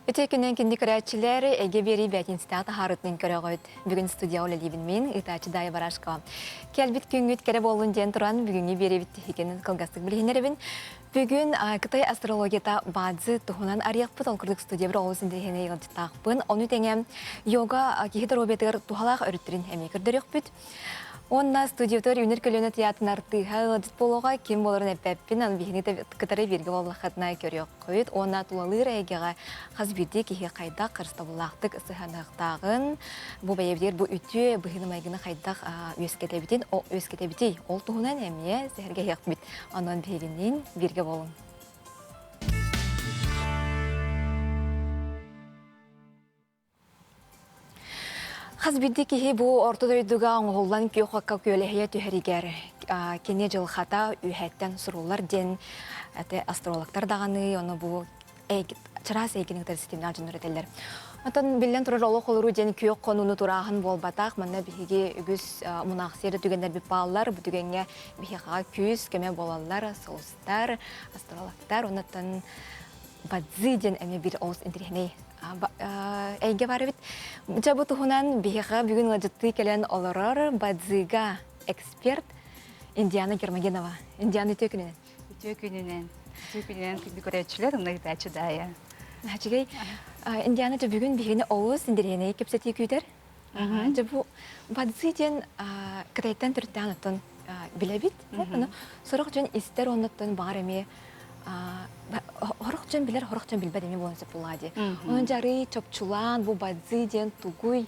Үтүө күнүн күндү көрөөччүлэр, эйгэ биэрии бээтинстээх таһаарытын көрөҕүт. Бүгүн студия үлэлиибин мин, ыытааччы Дайа Барашкова. Кэлбит күҥҥүт кэрэ буоллун диэн туран, бүгүҥҥү биэриибит тиһигин кылгастык билиһиннэрэбин. Бүгүн Кытай астрологията Бадзи туһунан арыйахпыт, ол курдук студия бір олус интэриэһинэй ыалдьыттаахпын. Ону тэҥэ йога киһи доруобуйатыгар туһалаах өрүттэрин эмиэ көрдөрүөхпүт. Уонна студиятыгар үүнэр көлүөнэ театрын артыыһа ыалдьыт буолуоҕа, ким буоларын эппэппин, аны биһини кытары бииргэ буоллаххытына көрүөххүт. Уонна тулалыыр эйгэҕэ хас биирдии киһи хайдах харыстабыллаахтык сыһыаннаһыахтааҕын, бу бэйэбитигэр бу үтүө быһыыны-майгыны хайдах үөскэтэбитин, үөскэтэбитий, ол туһунан эмиэ сэһэргэһиэхпит. Онон биһигинниин бииргэ буолуҥ. Хас биирдии киһи бу орто дойдуга оҥоһуллан күөх окко күөлэһийэ түһэригэр кини дьылҕата үөһэттэн суруллар диэн астрологтар даҕаны ону бу чараас эйгини кытары ситимнээх дьоннор этэллэр. Оттон биллэн турар олох олоруу диэн күөх хонууну турааһын буолбатах. Манна биһиги үгүс мунаахсыйар да түгэннэрбит бааллар. Бу түгэҥҥэ биһиэхэҕэ күүс, көмө буолаллар, сулустар, астрологтар. Оннуттан бадзи диэн эмиэ биир олус интэриэһинэй эйгэ бар эбит. Дьэ бу туһунан биһиэхэ бүгүн ыалдьыттыы кэлэн олорор Бадзыга эксперт Индиана Гермогенова. Индиана үтүө күнүнэн. Үтүө күнүнэн. Үтүө күнүнэн күндү көрөөччүлэр, онно ыытааччы Даайа. Үчүгэй. Индиана дьэ бүгүн биһигини олус интэриэһинэй кэпсэтии күүтэр. Дьэ бу Бадзи диэн Кытайтан төрүттээн оттон билэбит. Ону сорох дьон истэр оннуттан баҕар эмиэ Хорох дьон билэр, хорох дьон билбэт эмиэ буолан сөп буоллаҕа дии. Онон дьарый, чопчулаан, бу бадзи диэн тугуй?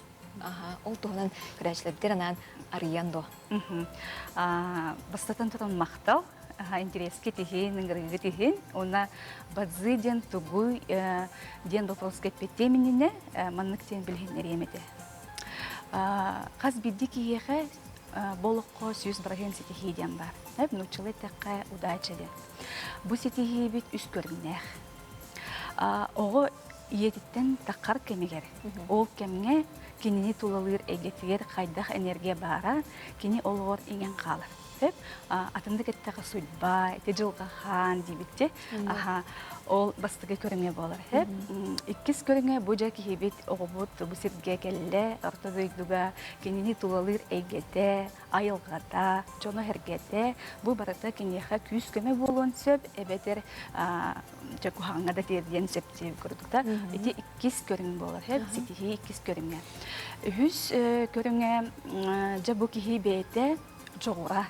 Ол туһунан көрөөччүлэрбитигэр анаан арыйан дуо? Бастатан туран махтал, интэриэскит иһин, ыҥырыыгыт иһин. Уонна бадзи диэн тугуй диэн боппуруоска эппиэттиэм иннинэ маннык диэн билиһиннэриэм этэ. Хас биирдии киһиэхэ бу олоххо 100% ситиһии диэн баар. Нууччалыы эттэххэ, удача диэн. Бу ситиһиибит үс көрүҥнээх. Оҕо ийэтиттэн таххар кэмигэр, ол кэмҥэ кинини тулалыыр эйгэтигэр хайдах энергия баара, кини олоҕор иҥэн хаалар. Сөп? Атыннык эттэххэ судьба, ити дьылҕа хаан диибит Аха, ол бастакы көрүҥэ буолар. Сөп? Иккис көрүҥэ бу дьэ киһибит, оҕобут бу сиргэ кэллэ, орто дойдуга кинини тулалыыр эйгэтэ, айылҕата, дьоно-сэргэтэ бу барыта киниэхэ күүс-көмө буолуон сөп эбэтэр дьэ куһаҕаҥҥа да тиэрдиэн сөп диэбит курдук да ити иккис көрүҥ буолар ситиһии иккис көрүҥэ үһүс көрүҥэ дьэ бу киһи бэйэтэ дьоҕура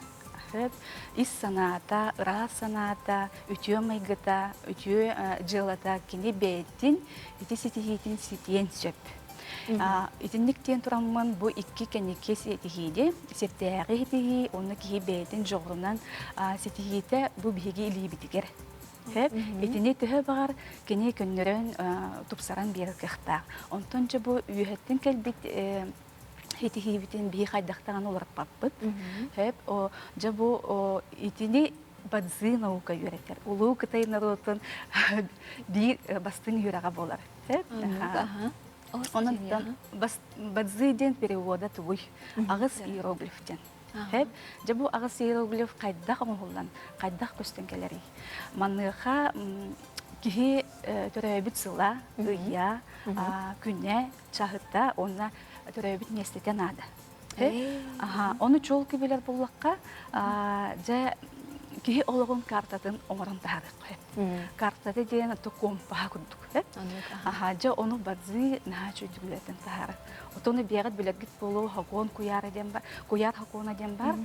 ис санаата ыраас санаата үтүө майгыта үтүө дьыалата кини бэйэтин ити ситиһиитин ситиэн сөп Итинник диэн тураммын бу икки кэнники ситиһиини, сирдээҕи ситиһии уонна киһи бэйэтин дьоҕурунан ситиһиитэ бу биһиги илиибитигэр. Итини төһө баҕар кини көннөрөн тупсаран биэрэр кыахтаах. Онтон дьэ бу үөһэттэн кэлбит ситиһиибитин биһи хайдахтаҕын уларыппаппыт. Дьэ бу итини бадзы наука үөрэтэр. Улуу Кытай норуотун биир бастыҥ үөрэҕэ буолар. Онон бадзы диэн перевода тугуй? Аҕыс иероглиф диэн. Дьэ бу аҕыс иероглиф хайдах оҥоһуллан, хайдах көстөн кэлэрий? Маныаха киһи төрөөбүт сыла, ыйа, күнэ, чаһыта уонна төрөөбүт миэстэтэ наада. Ону чуолкай билэр буоллахха, дьэ киһи олоҕун картатын оҥорон таһаарыахха сөп. Картата диэн ото компаһа курдук. Аха, дьэ ону бадзыы наһаа үчүгэйдик үлэтин таһаарар. Отону биэҕит билэргит буолуо хокуон куйаара диэн бар, куйаар хокуона диэн бар.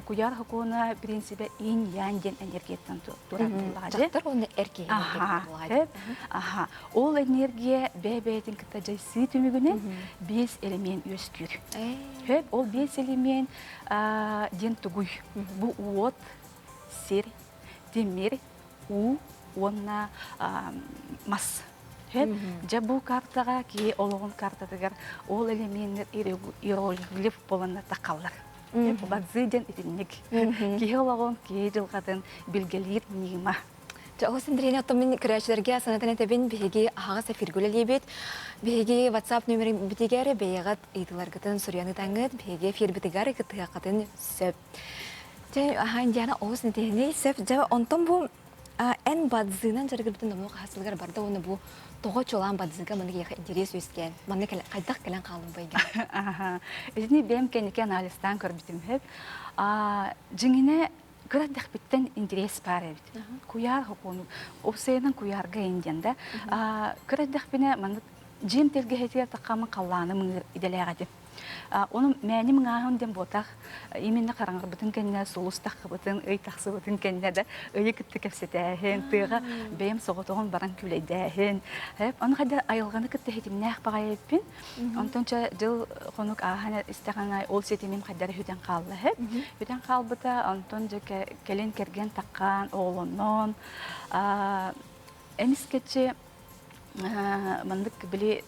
Куйаар хокуона принцибэ инь-янь диэн энергияттан турар буоллаҕа дии. Дьахтар уонна эр киһи Аха, аха. Ол энергия бэйэ-бэйэтин кытта дьайсыы түмүгүнэн биэс элемент үөскүүр. Хөп, ол биэс элемент диэн тугуй? Бу уот, сир, тимир, уу уонна мас. Хөп, дьэ бу картаҕа киһи олоҕун картатыгар ол элеменнэр иероглиф буоланнар таххаллар. Бадзы диэн итинник. Киһи олоҕун, киһи дьылҕатын билгэлиир ньыма. Дьэ, ол синдириэни оттон мин көрөөччүлэргэ санатан этэбин, биһиги аһаҕас эфиргэ үлэлиибит. Биһиги WhatsApp нүөмэрбитигэр бэйэҕит ыйытыыларгытын суруйан ыытаҥҥыт, биһиги эфирбитигэр кыттыһыаххытын сөп. Дьэ, аһаа, Индиана олус интэриэһинэй сөп. Дьэ, онтон бу Эн бадзыынан дьарыгырбытын номнуо хаһыс сылыгар барда уонна бу тоҕо чуолаан бадзыга маннык эйиэхэ интэриэс үөскээн, манна хайдах кэлэн хааллыҥ бу эйгэҕэ? Аха. Итини бэйэм кэнники анализтаан көрбүтүм сөп. Дьиҥинэ кыра эрдэхпиттэн интэриэс баар эбит. Куйаар хокуону, уопсайынан куйаарга индиан да. Кыра эрдэхпинэ маннык дьиэм тэлгэһэтигэр таххаммын халлааны мыҥыыр идэлээх этим. Ону мээни мыҥааһын диэн буотах, именно хараҥарбытын кэннэ, сулус таххыбытын, ый тахсыбытын кэннэ да ыйы кытта кэпсэтээһин, тыаҕа бэйэм соҕотоҕун баран күлэйдээһин. Ону хайда айылҕаны кытта ситимнээх баҕайы эбиппин. Онтон чэ дьыл хонук ааһан истэҕин ол ситимим хайдары сүтэн хаалла эһэп. Сүтэн хаалбыта, онтон дьэ кэлин кэргэн таххан, оҕолонон, эмискэччи маннык били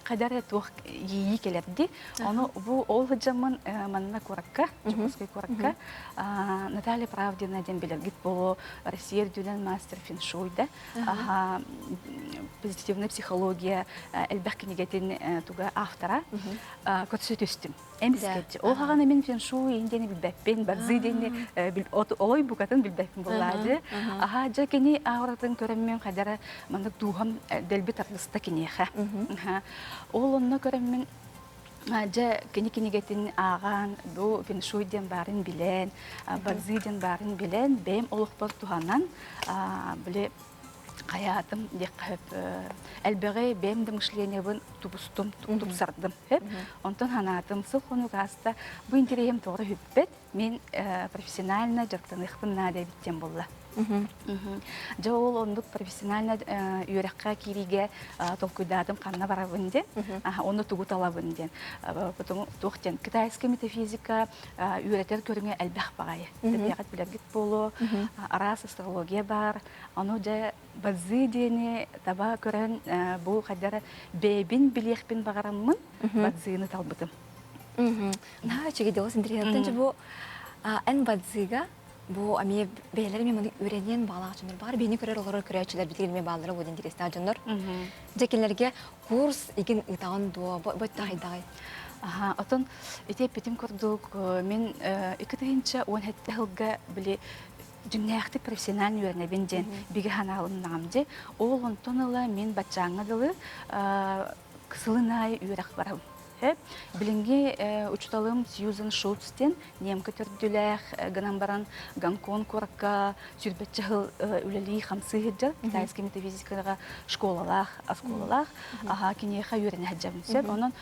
хайдар эрэ туох иэйии кэлэрди. Ону бу ол сылдьаммын манна куоракка, Дьокуускай куоракка Наталья Правдина диэн билэргит буолуо Россия үрдүнэн мастер фэншуй да позитивная психология элбэх кинигэтин туга автора көрсө түстүм. Эмискэччи. Ол хаҕана мин фэншуй диэни билбэппин, бадзы диэни олой букатын билбэппин буоллаадьы. Аха дьэ кини ауратын көрөммүн хайдара маннык дууһам дэлби тардыста киниэхэ. Ол онно көрөммүн дьэ кини кинигэтин ааҕан бу фэншуй диэн баарын билэн, бадзы диэн баарын билэн, бэйэм олохпор туһанан били хайаатым диэххэ сөп элбэҕи бэйэм да мышлениебын тубустум тупсардым сөп онтон санаатым сыл хонук ааста бу интэриэһим тоҕо сүппэт мин профессионально дьарыктаныахпын наада эбит диэн буолла дьэ ол оннук профессионально үөрэххэ киириигэ толкуйдаатым ханна барабын диэн онно тугу талабын диэн потом туох диэн китайская метафизика үөрэтэр көрүҥэ элбэх баҕайы билэҕит билэргит буолуо араас астрология баар ону дьэ базы диэни таба көрөн бу хайдара бэйэбин билиэхпин баҕараммын бадзыны талбытым. Наһаа үчүгэй дьоҕус интэриэһинэн бу эн бадзыга бу эмиэ бэйэлэрэ эмиэ маннык үөрэниэн баҕалаах дьоннор баар биһини көрөр олорор көрөөччүлэр битигин эмиэ бааллара буолуо интэриэстээх дьоннор. Дьэ кинилэргэ курс игин ыытаҕын дуо бу хайдаҕый? Аха, отон ити эппитим курдук мин 2017 сылга били дьиҥнээхтик профессионально үөрэнэбин диэн бигэ санаалыннаҕым дии. Ол онтон ыла мин баччааҥҥа дылы сылын аайы үөрэх барабын. Билиҥҥи учууталым Сьюзен Шутс диэн немка төрдүлээх гынан баран Гонконг куоракка сүүрбэччэ сыл үлэлии-хамсыы сылдьар китайскай метафизикаҕа школалаах, оскуолалаах киниэхэ үөрэнэ сылдьабын сөп. Онон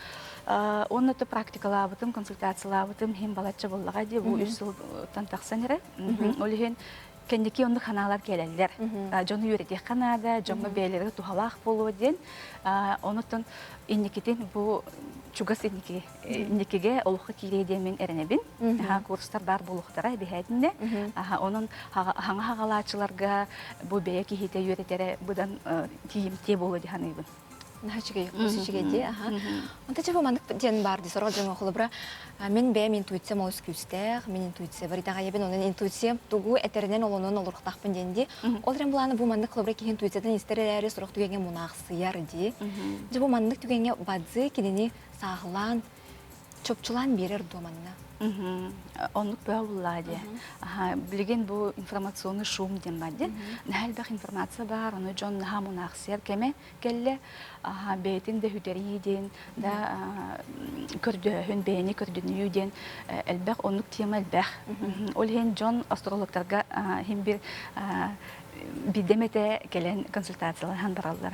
уонна то практикалаабытым, консультациялаабытым иһин балачча буоллаҕа дии бу үс сылтан тахсан эрэ. Ол иһин кэнники оннук ханаалар кэлэллэр. Дьону үөрэтиэххэ наада, дьоҥҥо бэйэлэрэ туһалаах буолуо диэн. Онуттан инникитин бу чугас инники инникигэ олоххо киириэ диэн мин эрэнэбин. Курстар баар буолуохтара эбиһээтиннэ. Онон хаҥа хаҕалааччыларга бу бэйэ киһитэ үөрэтэрэ быдан тиийимтиэ буолуо дии саныыбын. Наһаа үчүгэй, олус үчүгэй дии. Аха. Онто чэ бу маннык диэн баар дии сорох дьоҥҥо холобура мин бэйэм интуициям олус күүстээх, мин интуициябар итэҕэйэбин, онон интуициям тугу этэринэн олонон олоруохтаахпын диэн дии. Ол эрэн былааны бу маннык холобура киһи интуициятын истэр эрээри сорох түгэҥҥэ мунаахсыйар дии. Дьэ бу маннык түгэҥҥэ бадзы кинини сааһылаан чопчулаан биэрэр дуо манна? Оннук бөҕө буллаа дии. Билигин бу информационный шум диэн бар дии. Наһаа элбэх информация баар, ону дьон наһаа мунаахсыйар кэмэ кэллэ. Бэйэтин да сүтэрии диэн, да көрдөөһүн, бэйэни көрдөнүү диэн элбэх оннук тема элбэх. Ол иһин дьон астрологтарга иһин бир биирдэ эмэтэ кэлэн консультациялаһан бараллар.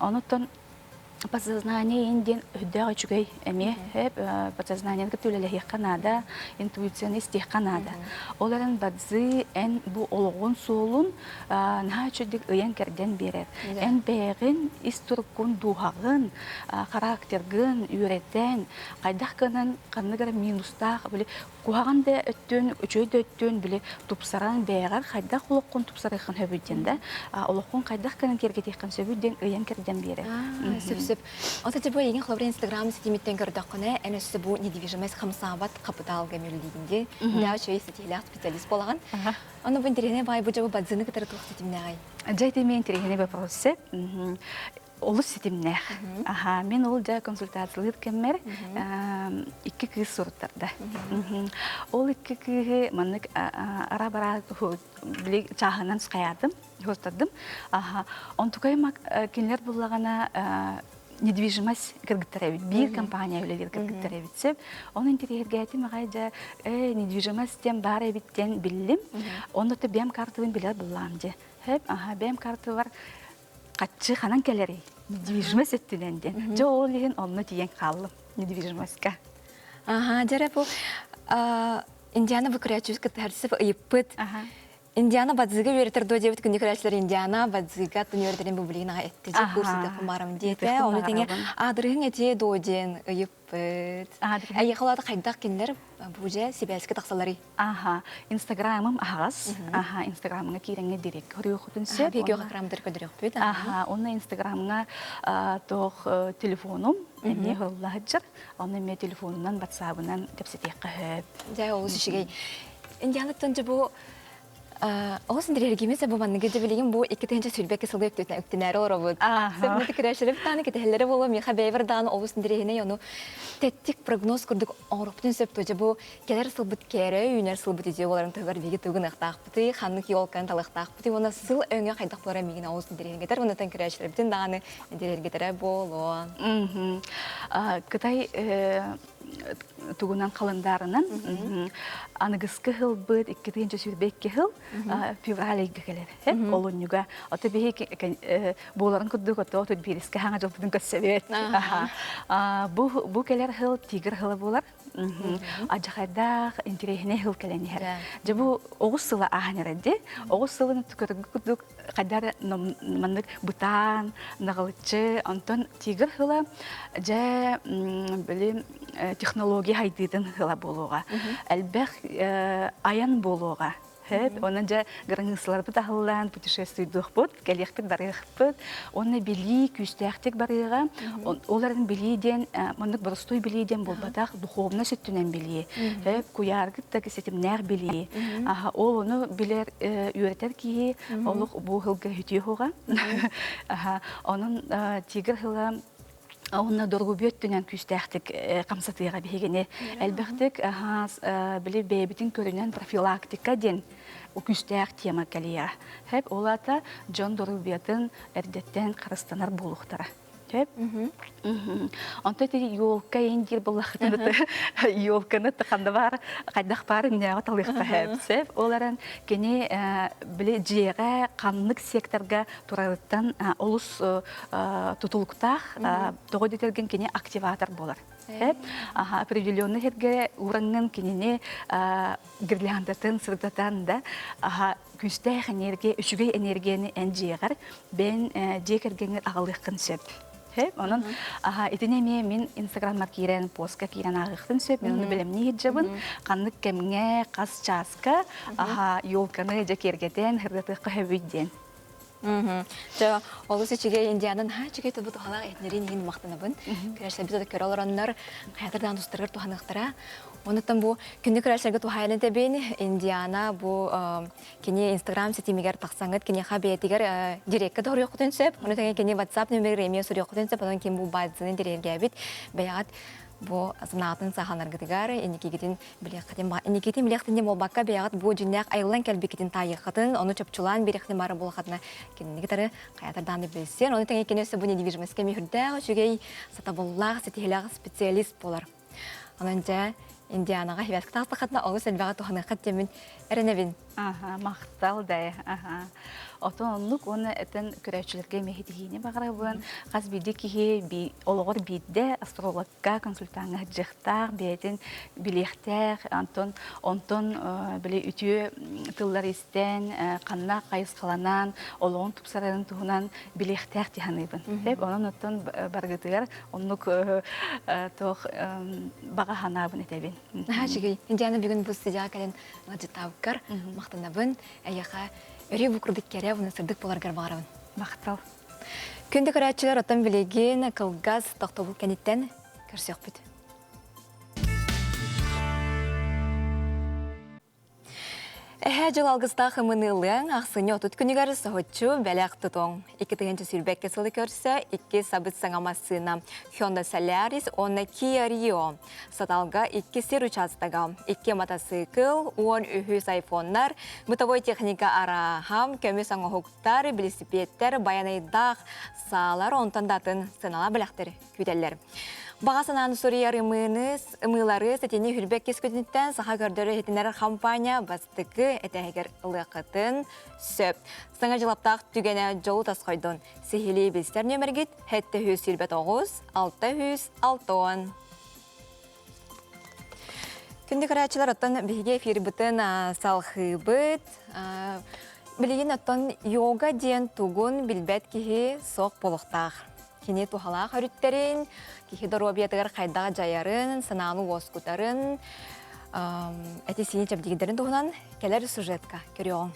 Онуттан подсознание ин диэн үрдээх үчүгэй эмиэ подсознаниены кытта үлэлэһиэххэ наада, интуицияны истиэххэ наада. Ол эрэн бадзы эн бу олоҕун суолун наһаа үчүгдүк ыйан-кэрдэн биэрэр. Эн бэйэҕин ис туруккун, дууһаҕын, характергын үөрэтэн, хайдах гынан ханнык эрэ минустаах били куһаҕан да өттүн, үчүгэй да өттүн били тупсаран бэйэҕэр хайдах олоххун тупсарыаххын сөбүй диэн да, олоххун хайдах гынан киэргэтиэххин сөбүй диэн ыйан-кэрдэн биэрэр. Сөп-сөп. Ота бу эйигин холобур Инстаграм ситимиттэн көрдөххүнэ, эн өссө бу недвижимость хамсаабат хапытаалга мүллиигин дии. Да, үчүгэй ситиһилээх специалист буолаҕын. Ону бу интэриэһинэй баай бу дьабы бадзыны кытары туох ситимнээҕий? Дьэ, ити эмиэ интэриэһинэй вопрос. Олус ситимнээх. Аха, мин ол дьэ консультациялыыр кэммэр икки кыыс суруттарда. Ол икки кыыһы маннык ара-бара били чааһынан хайаатым, суруттардым. Аха, онтукайым кинилэр буллаҕына недвижимость кыргыттар эбит, биир компания үлэлиир кыргыттар эбит сөп. Оны интэриэһиргээтим аҕай дьэ недвижимость диэн баар эбит диэн биллим. Онно бэйэм картабын билэр буллаам дьэ. Хөп, аха, бэйэм картабар хаччы ханан кэлэрий? Недвижимость өттүнэн диэн. Дьэ ол иһин онно тиийэн хааллым недвижимостька. Аха, дьэрэ бу Индиана бу көрөөччүбүт кытта харсып ыйыппыт. Индиана Бадзыга үөрэтэр дуо диэбит күнү көрөөччүлэр Индиана Бадзыга тун үөрэтэрин бу билигин аҕа этти дьэ курсыта кумарым диэтэ. Ону тэҥэ аадырыһыҥ этиэ дуо диэн ыйыппыт. Эйиэхэ улаата хайдах кинилэр бу дьэ сибээскэ тахсаларый? Аха, Инстаграмым аһаҕас. Аха, Инстаграмҥа киирэҥҥэ дирекка хоруйуоххутун сөп. Биһиги экрандары көрдөрүөхпүт. Аха, онно Инстаграмҥа туох телефонум эмиэ хорулла сылдьар. Онно эмиэ телефонунан, ватсабынан кэпсэтиэххэ сөп. Дьэ, олус үчүгэй. Индианаттан дьэ бу Олус интэриэһиргиимин бу манныгы дьэ билигин бу 2022 сылга үктэнээри олоробут. Сөбүнэ кирэшилэбит даҕаны кэтэһэллэрэ буолуо миэхэ бэйэбэр даҕаны олус интэриэһинэй ону тэттик прогноз курдук оҥоруохпутун сөп дуо дьэ бу кэлэр сылбыт кэрэ үүнэр сылбыт үтүө буоларын туһугар биһиги тугу гыныахтаахпытый ханнык елканы талыахтаахпытый уонна сыл өҥө хайдах буолара миигин олус интэриэһиргэтэр уонна кирэшилэбитин даҕаны интэриэһиргэтэрэ буолуо. Кытай тугунан халандаарынан аныгыскы сылбыт 2022 сыл февраль ыйга кэлэр олунньуга ото биһи буоларын курдук ото отут биирискэ хаҥа дьылбытын көрсөбүт бу бу кэлэр сыл тигр сыла буолар адьахайдаах интэриэһинэй сыл кэлэн иһэр дьэ бу оҕус сыла ааһан эрэр ди оҕус сылын көрөргө курдук хайдах маннык бытаан, наҕылыччы, онтон тигр сыла дьэ били технология хайдыытын сыла буолуоҕа. Элбэх айан буолуоҕа. Хэт, онон дьэ границаларбыт аһыллан путешествуйдуохпут, кэлиэхпит барыахпыт. Уонна билии күүстээхтик барыаҕа. Ол эрэн билии диэн маннык боростуой билии диэн буолбатах, духовно сүттүнэн билии. Хэп, куйааргыт да ситимнээх билии. Аха, ол ону билэр үөрэтэр киһи олох бу сылга үтүө хуга. Онон тигр сыла уонна доруобуйа өттүнэн күүстээхтик хамсатыаҕа биһигини элбэхтик били бэйэбитин көрүнэн профилактика диэн күүстээх тема кэлиэҕэ. Хэп ол аата дьон доруобуйатын эрдэттэн харыстанар буолуохтара. Сөп. Онто ити елка иин диир буоллаххытына елканы ханна баар хайдах баар иннээҕи талыахха сөп. Сөп. Ол эрэн кини били дьиэҕэ ханнык секторга турарыттан олус тутулуктаах. Тоҕо диэтэргин кини активатор буолар. Сөп. Определенный сиргэ уураҥҥын кинини гирляндатын сырдатан да күүстээх энергия, үчүгэй энергияны эн дьиэҕэр бэйэн дьиэ кэргэҥҥэр аҕалыаххын сөп. Онон итини эмиэ мин инстаграммар киирэн, постка киирэн ааҕыахпын сөп. Мин ону бэлэмнии сылдьабын. Ханнык кэмҥэ, хас чааска елканы дьэ киэргэтэн, сырдатыахха сөбүй диэн. Дьэ, олус үчүгэй Индианан наһаа үчүгэй тылбыт туһалаах этнэрин иһин махтанабын. Күрэстэбит да көрө олороннор, хайатар даҕаны тустарыгар туһаныахтара. Онуттан бу күндү күрэстергэ туһаайан этэбин, Индиана бу кини Инстаграм ситимигэр тахсаҥҥыт киниэхэ бэйэтигэр дирекка да суруйуоххутун сөп. Ону тэҥэ кини WhatsApp нөмеригэр эмиэ суруйуоххутун сөп. Онон ким бу баазаны интэриэһиргээбит бэйэҕит бу санаатын саҕаланаргытыгар инникигитин билиэххитин инникитин билиэхтин диэн буолбакка бэйэҕит бу дьиннээх айыллан кэлбиккитин таайыаххытын ону чопчулаан биэриэхтин баара буолаххытына кинини кытары хайатар даҕаны билсиэн ону тэҥэ кини өссө бу недвижимость кэми үрдээх үчүгэй сатабыллаах ситиһилээх специалист буолар онон дьэ Индианаҕа хивэскэ таҕыстаххытына олус элбэҕи туһаныаххыт диэммин эрэнэбин Аха, махтал да аха. Отон оннук уонна этэн көрөөччүлэргэ эмиэ баҕарабын. Хас биирдии киһи би олоҕор биирдэ астрологка, консультаҥҥа сылдьыахтаах, бэйэтин билиэхтээх, онтон онтон били үтүө тыллар истэн, ханна хайысхаланан, олоҕун тупсарарын туһунан билиэхтээх дии саныыбын. Сөп, онон оттон барыгытыгар оннук туох баҕа санаабын этэбин. Наһаа үчүгэй. Диана бүгүн бу студияҕа кэлэн ыалдьыттаабыккар махтанабын. Эйиэхэ өрүү бу курдук кэрэ уонна сырдык буоларгар баҕарабын. Махтал. Күндү көрөөччүлэр, оттон билигин кылгас тохтобул кэнниттэн көрсүөхпүт. Эһээ дьыл алгыстаах ымыныылыаҥ ахсынньы 30 күнүгэр соһуччу бэлэх тутуоҥ. 2022 сылы көрсө икки сабыт саҥа массыына Hyundai Solaris уонна Kia Rio. Саталга икки сир учаастага, икки матасыыкыл, 13 айфоннар, бытовой техника арааһа, көмүс оҥоһуктар, билисипиэттэр, байанайдаах саалар, онтон да атын сыаналаах бэлэхтэр күүтэллэр. Баҕа санааны суруйар ымыыны, ымыылары сэтинньи хүрбэк кис күнүттэн саха көрдөрөр иһитиннэрэр хампаанньа бастакы этэһигэр ылыаххытын сөп. Саҥа дьылаптаах түгэнэ дьолу тосхойдун. Сиһилии билсэр нүөмэргит 729 660. Күндү көрөөччүлэр, оттон биһиги эфирбытын салхыыбыт. Билигин оттон йога диэн тугун билбэт киһи суох буолуохтаах. Кини туһалаах өрүттэрин, киһи доруобуйатыгар хайдах дьайарын, санааны уоскутарын, эти-сиини чэбдигирдэрин туһунан кэлэр сюжетка көрүөҕүҥ.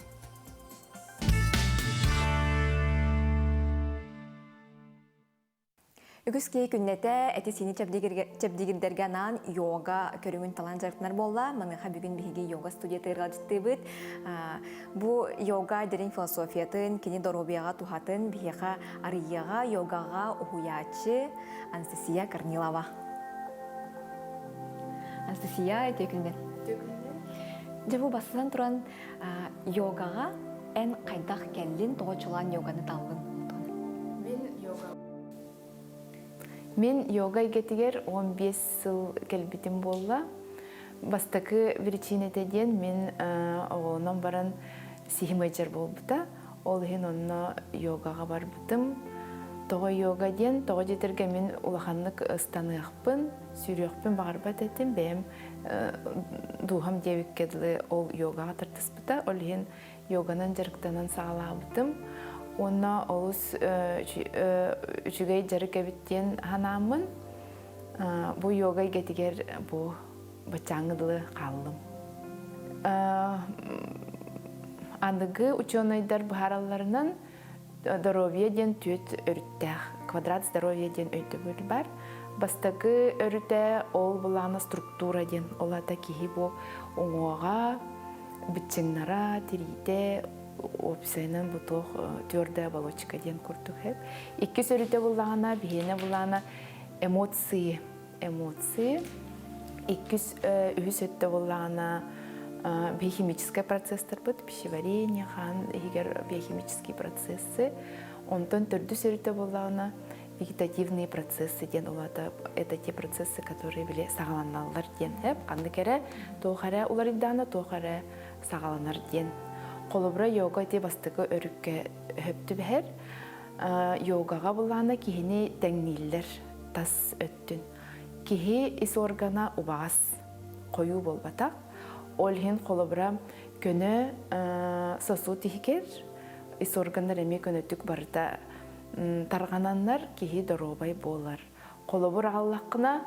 Үгүс киһи күннэтэ эти-сиини чэбдигирдэргэ анаан йога көрүҥүн талан дьарыктанар буолла. Маныаха бүгүн биһиги йога студиятыгар ыалдьыттыыбыт. Бу йога дириҥ философиятын, кини доруобуйаҕа туһатын биһиэхэ арыйыаҕа йогаҕа уһуйааччы Анастасия Корнилова. Анастасия, үтүө күнүнэн. Үтүө күнүнэн. Дьэ бу бастатан туран йогаҕа эн хайдах кэллин, тоҕо чулаан йоганы таллыҥ? Мин йога Мин йога эйгэтигэр 15 сыл кэлбитим буолла. Бастакы биричиинэтэ диэн мин оҕолонон баран сиһим ыалдьар буолбута. Ол иһин онно йогаҕа барбытым. Тоҕо йога диэн, тоҕо диэтэргэ мин улаханнык ыстаныахпын, сүүрүөхпүн баҕарбат этим. Бэйэм дууһам диэбиккэ дылы ол йогаҕа тардыспыта. Ол иһин йоганан дьарыктанан саҕалаабытым. Уонна олус үчүгэй дьарык эбит диэн санааммын, бу йога эйгэтигэр бу баччааҥҥы дылы хааллым. Аныгы учуонайдар быһааралларынан здоровье диэн түөрт өрүттээх, квадрат здоровья диэн өйдөбүл бар. Бастакы өрүтэ ол былаана структура диэн, ол аата киһи бу уҥуоҕа, быччыҥнара, тириитэ, уопсайынан бу туох твердая оболочка диэн курдук хэп. Иккис өрүтэ буллаҕына, биһиэнэ буллаҕына эмоции, эмоции. Иккис, үһүс өттө буллаҕына биохимическай процесстарбыт, пищеварение, хаан иһигэр биохимические процессы. Онтон төрдүс өрүтэ буоллаҕына вегетативные процессы диэн ол аата это те процессы, которые били саҕаланаллар диэн эп ханнык эрэ туох эрэ уларыйдаана туох эрэ саҕаланар диэн. Холобура йога ити бастакы өрүккэ өһөп түбэһэр. Йогаҕа буллаана киһини тэҥнииллэр тас өттүн. Киһи ис органа убаҕас, хойуу буолбатах. Ол иһин холобура көнө сосуд иһигэр ис органнар эмиэ көнөтүк барыта тарҕананнар киһи доруобай буолар. Холобур аҕаллаххына,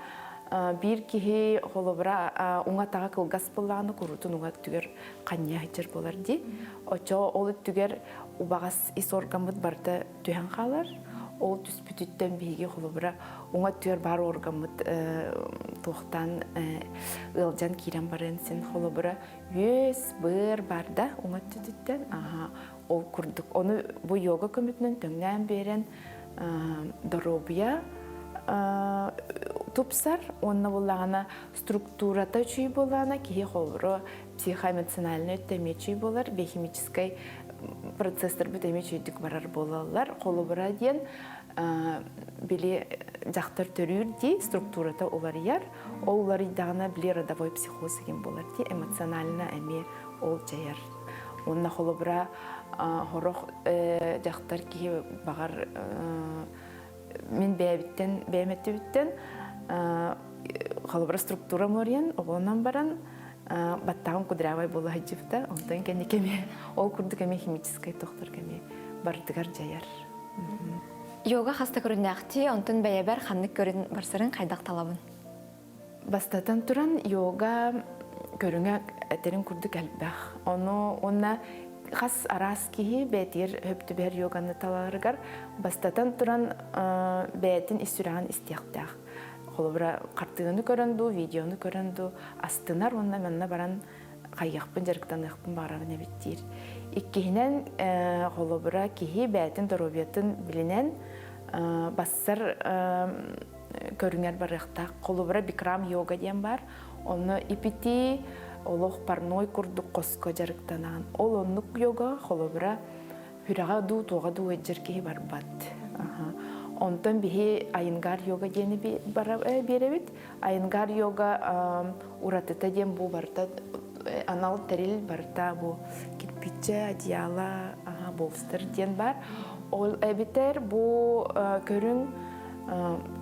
биир киһи холобура уҥа атаҕа кылгас буоллаҕына куруутун уҥа өттүгэр ханньа сылдьар буолар дии. Оччоҕо ол өттүгэр убаҕас ис органмыт барыта түһэн хаалар. Ол түспүтүттэн биһиги холобура уҥа өттүгэр баар органмыт туохтаан ыалдьан киирэн барыан син холобура үөс, быар бар да уҥа өттүтүттэн аха ол курдук ону бу йога көмөтүнэн төҥнөөн биэрэн доруобуйа тупсар уонна буллаҕына структурата үчүй буоллаҕына киһи холобура психоэмоциональный өттө эмиэ үчүй буолар биохимическай процесстарбыт эмиэ үчүйдүк барар буолаллар холобура диэн били дьахтар төрүүр дии структурата уларыйар ол уларыйдаҕына били родовой психоз деген буолар дии эмоционально эмиэ ол дьайар уонна холобура сорох дьахтар киһи баҕар мин бэйэбиттэн бэйэм өттүбүттэн холобура структура морьян оҕолонон баран баттаҕым кудрявай буола сылдьыбыта онтон кэнники эмиэ ол курдук эмиэ химическай тохтор эмиэ барытыгар дьайар Йога хаста көрүннээхтии, онтон бэйэбэр ханнык көрүн барсарын хайдах талабын? Бастатан туран, йога көрүҥэ этэрин курдук элбэх. Ону уонна хас араас киһи бэйэтигэр хөп түбэһэр йоганы таларыгар бастатан туран бэйэтин ис сүрэҕин истиэхтээх. Холобура, хартыынаны көрөн дуу, видеону көрөн дуу астынар уонна манна баран хайыахпын дьарыктаныахпын баҕарабын эбит диир. Иккиһинэн, холобура, киһи бэйэтин доруобуйатын билинэн бассар көрүҥэр барыахтаах. Холобура, бикрам йога диэн баар. Онно ипити олох парной курдук хоско дьарыктанаан. Ол оннук йога холобура хүрэҕэ дуу, туоҕа дуу ыалдьар киһи барбат. Онтон биһи айынгар йога диэни биэрэбит. Айынгар йога уратыта диэн бу барыта анал тэрил барыта бу кирпиччэ, одеяло, болстер диэн бар. Ол эбитэр бу көрүҥ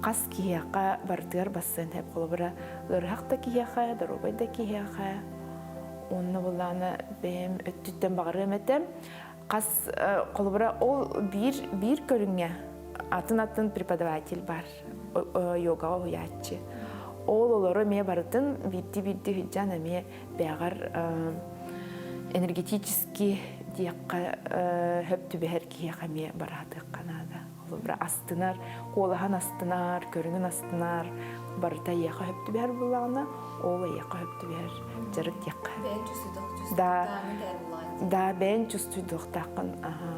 хас киһиэхэ барытыгар бассыан сөп. Холобура, ыарыһах да киһиэхэ, доруобай да киһиэхэ. Онно буллаҕына бэйэм өттүттэн баҕарыам этэ. Хас холобура ол биир биир көрүҥҥэ атын-атын преподаватель бар йогаҕа уһуйааччы. Ол олору эмиэ барытын биирдии-биирдии сылдьан эмиэ бэҕэр энергетически диэххэ хөп түбэһэр киһиэхэ эмиэ бараатыахха наада. Холобура астынар, куолаһын астынар, көрүҥүн астынар, барыта эйиэхэ хөп түбэһэр буоллаҕына, ол эйиэхэ хөп түбэһэр дьарык диэххэ. Бэйэн чувствуйдуох Да, да, бэйэн чувствуйдуохтааххын. Аха.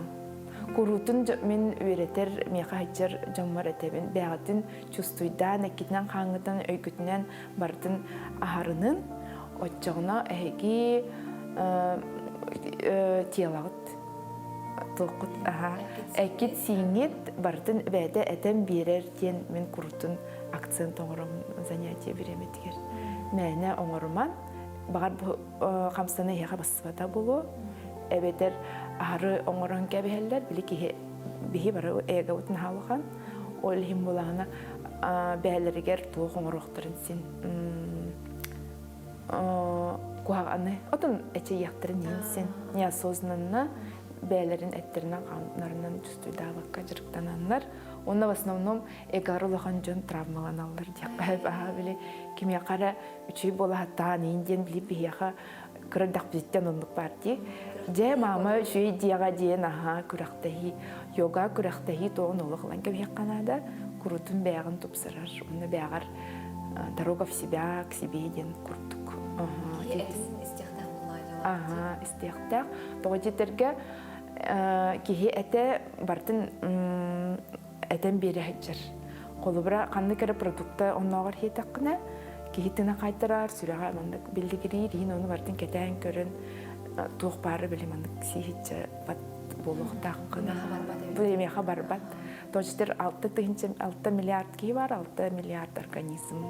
Куруутун мин үөрэтэр, миэхэ сылдьар дьоммор этэбин. Бэйэҕитин чувствуйдаан, эккитинэн хааҥҥытын, өйгүтүнэн барытын аһарынын, оччоҕуна эһиги телоҕыт туоххут аха эккит сииҥҥит барытын бэйэтэ этэн биэрэр диэн мин курутун акцент оҥоромун занятие бириэмэтигэр мээнэ оҥоруман баҕар бу хамсана эһиэхэ бассыбата буолуо эбэтэр аһары оҥорон кэбиһэллэр били киһи биһи бары эгобут наһаа улахан ол иһин булаана бэйэлэригэр туох оҥоруохтарын син куһаҕаны отон эчэйиэхтэрин иһин син неосознанно бэйэлэрин эттэринэн хааннарынан чувствуйдаабакка дьарыктананнар уонна в основном эгар улахан дьон травмаланаллар диэххэ аһаа били кимиэхэ эрэ үчүгэй буолаһаттаан иин диэн били биһиэхэ кыра эрдэхпититтэн оннук баар дии дьэ маама үчүгэй диэҕэ диэн аһаа күрэхтэһии йога күрэхтэһии туоҕун олох ылан кэбиһиэххэ наада курутун бэйэҕин тупсарар уонна бэйэҕэр дорога в себя к себе диэн курдук аха истиэхтээх тоҕо диэтэргэ киһи этэ барытын этэн биэрэ сылдьар холобура ханнык эрэ продукта оннооҕор иһиэтэххинэ киһи тына хайтарар сүрэҕэ маннык биллигириир иһин ону барытын кэтээн көрөн туох баары били маннык сииһиччэ бат буолуохтааххын бу эмиэхэ барбат Точтер 6 6 миллиард киһи бар, 6 миллиард организм.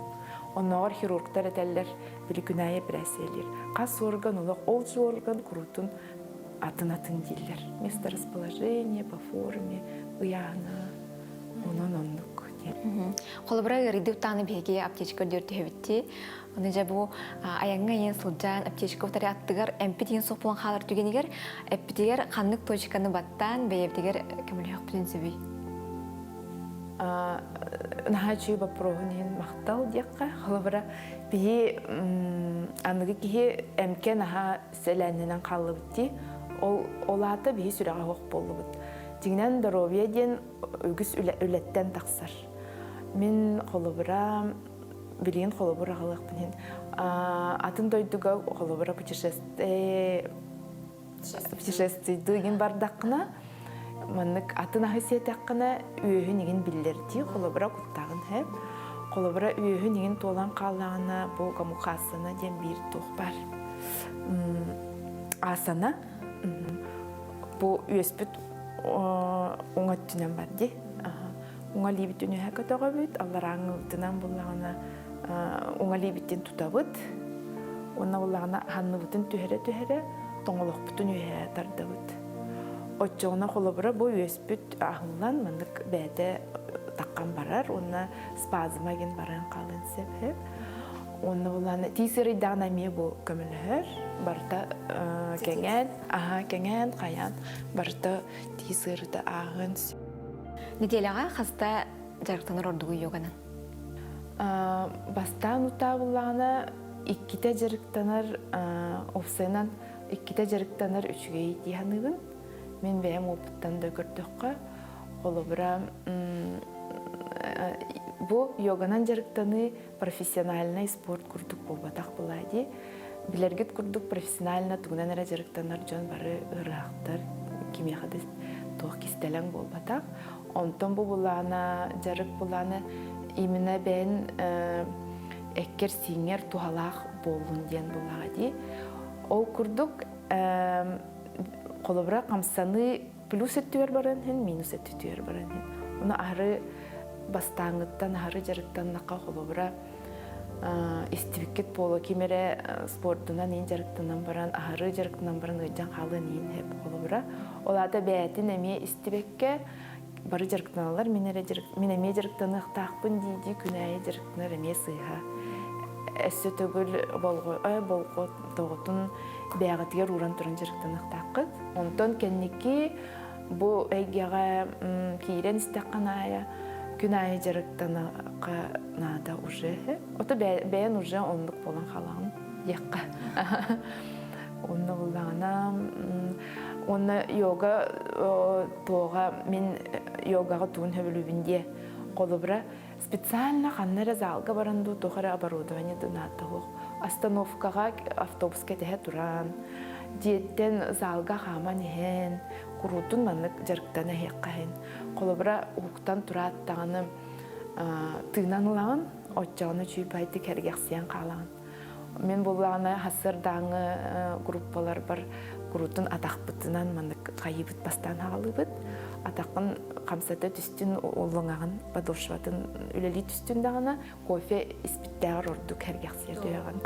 Оннооҕор хирургтар этэллэр, били күн аайы эпэрээссийэлиир. Хас орган олох ол орган куруутун атын-атын дииллэр. Место расположения, по форме, ыйааһына, онон оннук диэн. Холобура ыарыйды утааны биһиги аптечка көрдүөр түһэбитти. Аны дьэ бу айаҥҥа иэн сылдьан аптечка утары аттыгар эмпит иэн суох буолан хаалар түгэнигэр эппитигэр ханнык точканы баттаан бэйэбитигэр көмөлөһөхпүтүн сөбүй? Наһаа үчүгэй боппуруоһун иһин махтал диэххэ. Холобура, биһи аныгы киһи эмкэ наһаа сэлээннэнэн хааллыбыт дии. Ол, ол аата биһи сүрэҕэ суох буоллубут. Дьиҥинэн доруобуйа диэн үгүс үлэттэн тахсар. Мин холобура билигин холобур аҕалыахпын иһин атын дойдуга холобура путешествие путешествийдыы игин бардаххына маннык атын аһы сиэтэххинэ үөһүн игин биллэрдии холобура куттаҕын хэп холобура үөһүн игин туолан хааллаҕына бу гамухасана диэн биир туох бар асана бу үөспүт уҥа өттүнэн бар дии уҥа илиибитин үөһэ көтөҕөбүт, алларааҥҥыбытынан буллаҕына уҥа илиибитин тутабыт уонна буллаҕына санныбытын түһэрэ-түһэрэ тоҥолохпутун үөһэ тардабыт. Оччоҕуна холобура бу үөспүт аһыллан маннык бэйэтэ таххан барар уонна спазма диэн баран хаалыан сөп. Уонна буллаҕына тиис ыарыйдаҕына эмиэ бу көмөлөһөр. Барыта кэҥээн, аһа кэҥээн, хайаан барыта тиис ыарыыта ааһыан сөп. Нэдиэлэҕэ хаста дьарыктанар ордугуй йоганан? Бастаан утаа буллаҕына иккитэ дьарыктанар уопсайынан иккитэ дьарыктанар үчүгэй дии саныыбын. Мин бэйэм уопуттан да көрдөххө, холобура бу йоганан дьарыктаныы профессиональнай спорт курдук буолбатах буолаа дии. Билэргит курдук профессионально тугунан эрэ дьарыктанар дьон бары ыарыһахтар, кимиэхэ да туох кистэлэҥ буолбатах. Онтон бу былаана, дьарык былаана именно бэйэн эккэр-сииҥҥэр туһалаах буоллун диэн буллаҕа дии. Ол курдук холобура хамсаныы плюс өттүгэр баран иһин, минус өттүгэр баран иһин. Ону аһары бастааҥҥыттан аһары дьарыктаннахха холобура истибиккит буолуо ким эрэ спордунан иин дьарыктанан баран аһары дьарыктанан баран ыалдьан хаалыан иин хэп холобура ол аата бэйэтин эмиэ истибэккэ бары дьарыктаналлар мин эрэ мин эмиэ дьарыктаныахтаахпын дии дии күн аайы дьарыктанар эмиэ сыыһа өссө төгүл болҕо тоҕотун бэйэҕитигэр ууран туран дьарыктаныахтааххыт онтон кэнники бу эйгэҕэ киирэн истэххин аайы күн аайы дьарыктаныахха наада уже ото бэйэн уже оннук буолан хаалаҕын диэххэ онно буллаҕына уонна йога туоҕа мин йогаҕа тугун сөбүлүүбүн диэ холобура специально ханна эрэ залга баран дуу туох эрэ оборудование да наада суох остановкаҕа автобуска тэһэ туран дьиэттэн залга хааман иһэн куруутун маннык дьарыктана иһиэххэ иһин холобура уһуктан тураат даҕаны тыынан ылаҕын оччоҕуна чуйбайдык сэргэхсийэн хаалаҕын Мин буоллаҕына сарсыардааҥҥы группаларбар куруутун атахпытынан маннык хайыыбыт бастаан хаалыыбыт. Атаххын хамсата түстүн, уллуҥаҕын подошватын үлэлии түстүн даҕаны кофе испиттээҕэр ордук сэргэхсийэр түһэҕин.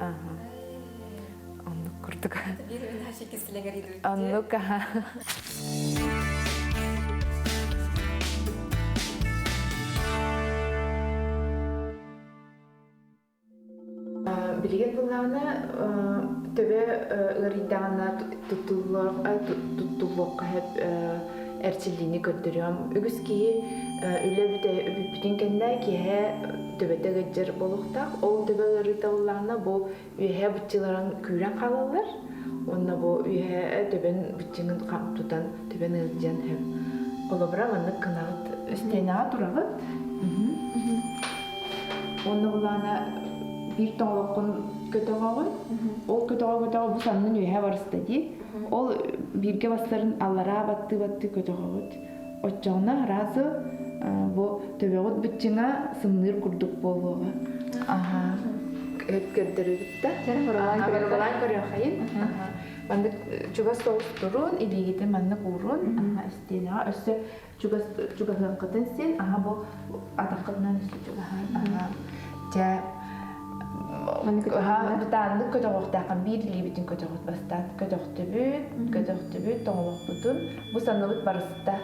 Оннук курдук. Оннук аха. Билигин буллаҕына төбө ыарыйдаҕына туттуллуохха сөп эрчиллиини көрдөрүөм. Үгүс киһи үлэ бүппүтүн кэннэ киэһэ төбөтө ыалдьар буолуохтаах. Ол төбө ыарыыта буоллаҕына бу үөһээ быччыыларын күүрэн хаалаллар уонна бу үөһээ төбөн быччыҥын тутан төбөн ыалдьыан сөп. Холобура маннык гынаҕыт истиэнэҕэ тураҕыт. Уонна булаана биир тоҥолоххун көтөҕөҕүн. Ол көтөҕө-көтөҕө бу саннын үөһэ барыста дии. Ол бииргэ бастарын аллараа баттыы-баттыы көтөҕөҕүт. Оччоҕуна сразу бу төбөҕүт быччыҥа сымныыр курдук буолуоҕа. Аха. Көрдөрүбүт да. Барабалаан көрүөххэйин. Маннык чугас соҕус турун, илиигитин маннык уурун, истиэнэҕэ өссө чугас чугаһыаххытын син аха бу атаххытынан өссө чугаһаан аха дьэ бытааннык көтөҕүөхтээххин биир илиибитин көтөҕүт бастаан көтөхтүбүт көтөхтүбүт тоҥолохпутун бу санныбыт барыста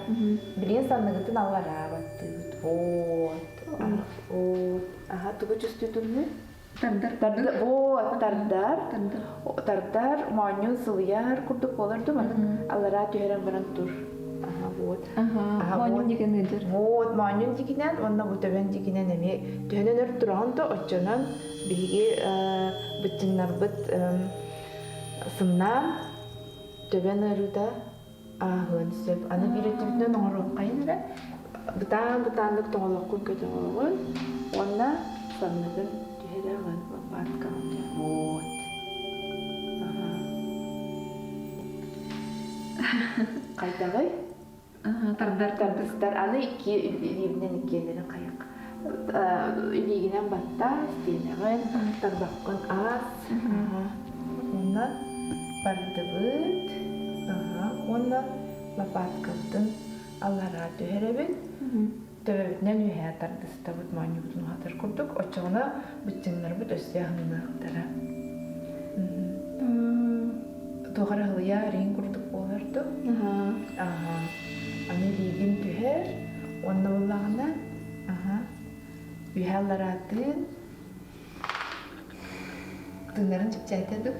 билигин санныгытын аллараа баттыыбыт вот вот аха тугу чувствуетуҥный Тардар. Тардар, вот, тардар. Тардар, моонньун сылыйар курдук буолар дуу, маннык аллараа түһэрэн баран тур. Аха, вот. Аха, моонньун дикин ыдыр. Вот, моонньун дикинэн уонна бу төбөн дикинэн эмиэ төһөнөн өр тураҕын да оччонон биһиги быччыҥнарбыт сымнаан төбөн ыарыыта ааһыан сөп. Аны биир өттүбүтүнэн оҥоруоххайын эрэ бытаан-бытааннык тоҥолоххун көтөҕөҕүн уонна санныгын түһэрэҕин лопаткаҕын вот. Аха. Хайдаҕый? Тардар тардыстар. Аны икки илиибинэн иккиэннэрин хайах. Илиигинэн баттаа, истиэнэҕин, тарбаххын аас. Уонна бардыбыт. Уонна лопаткабытын аллараа түһэрэбит. Төбөбүтүнэн үөһээ тардыстабыт, моонньубутун уһатар курдук. Оччоҕуна быччыҥнарбыт өссө аһынныахтара. Туох эрэ ыһылыйа рин курдук буолар дуу? Аха. Аны илиигин түһэр, уонна буоллаҕына, аха, үөһэ аллараатын тыыннарын чэпчээтэ дуу?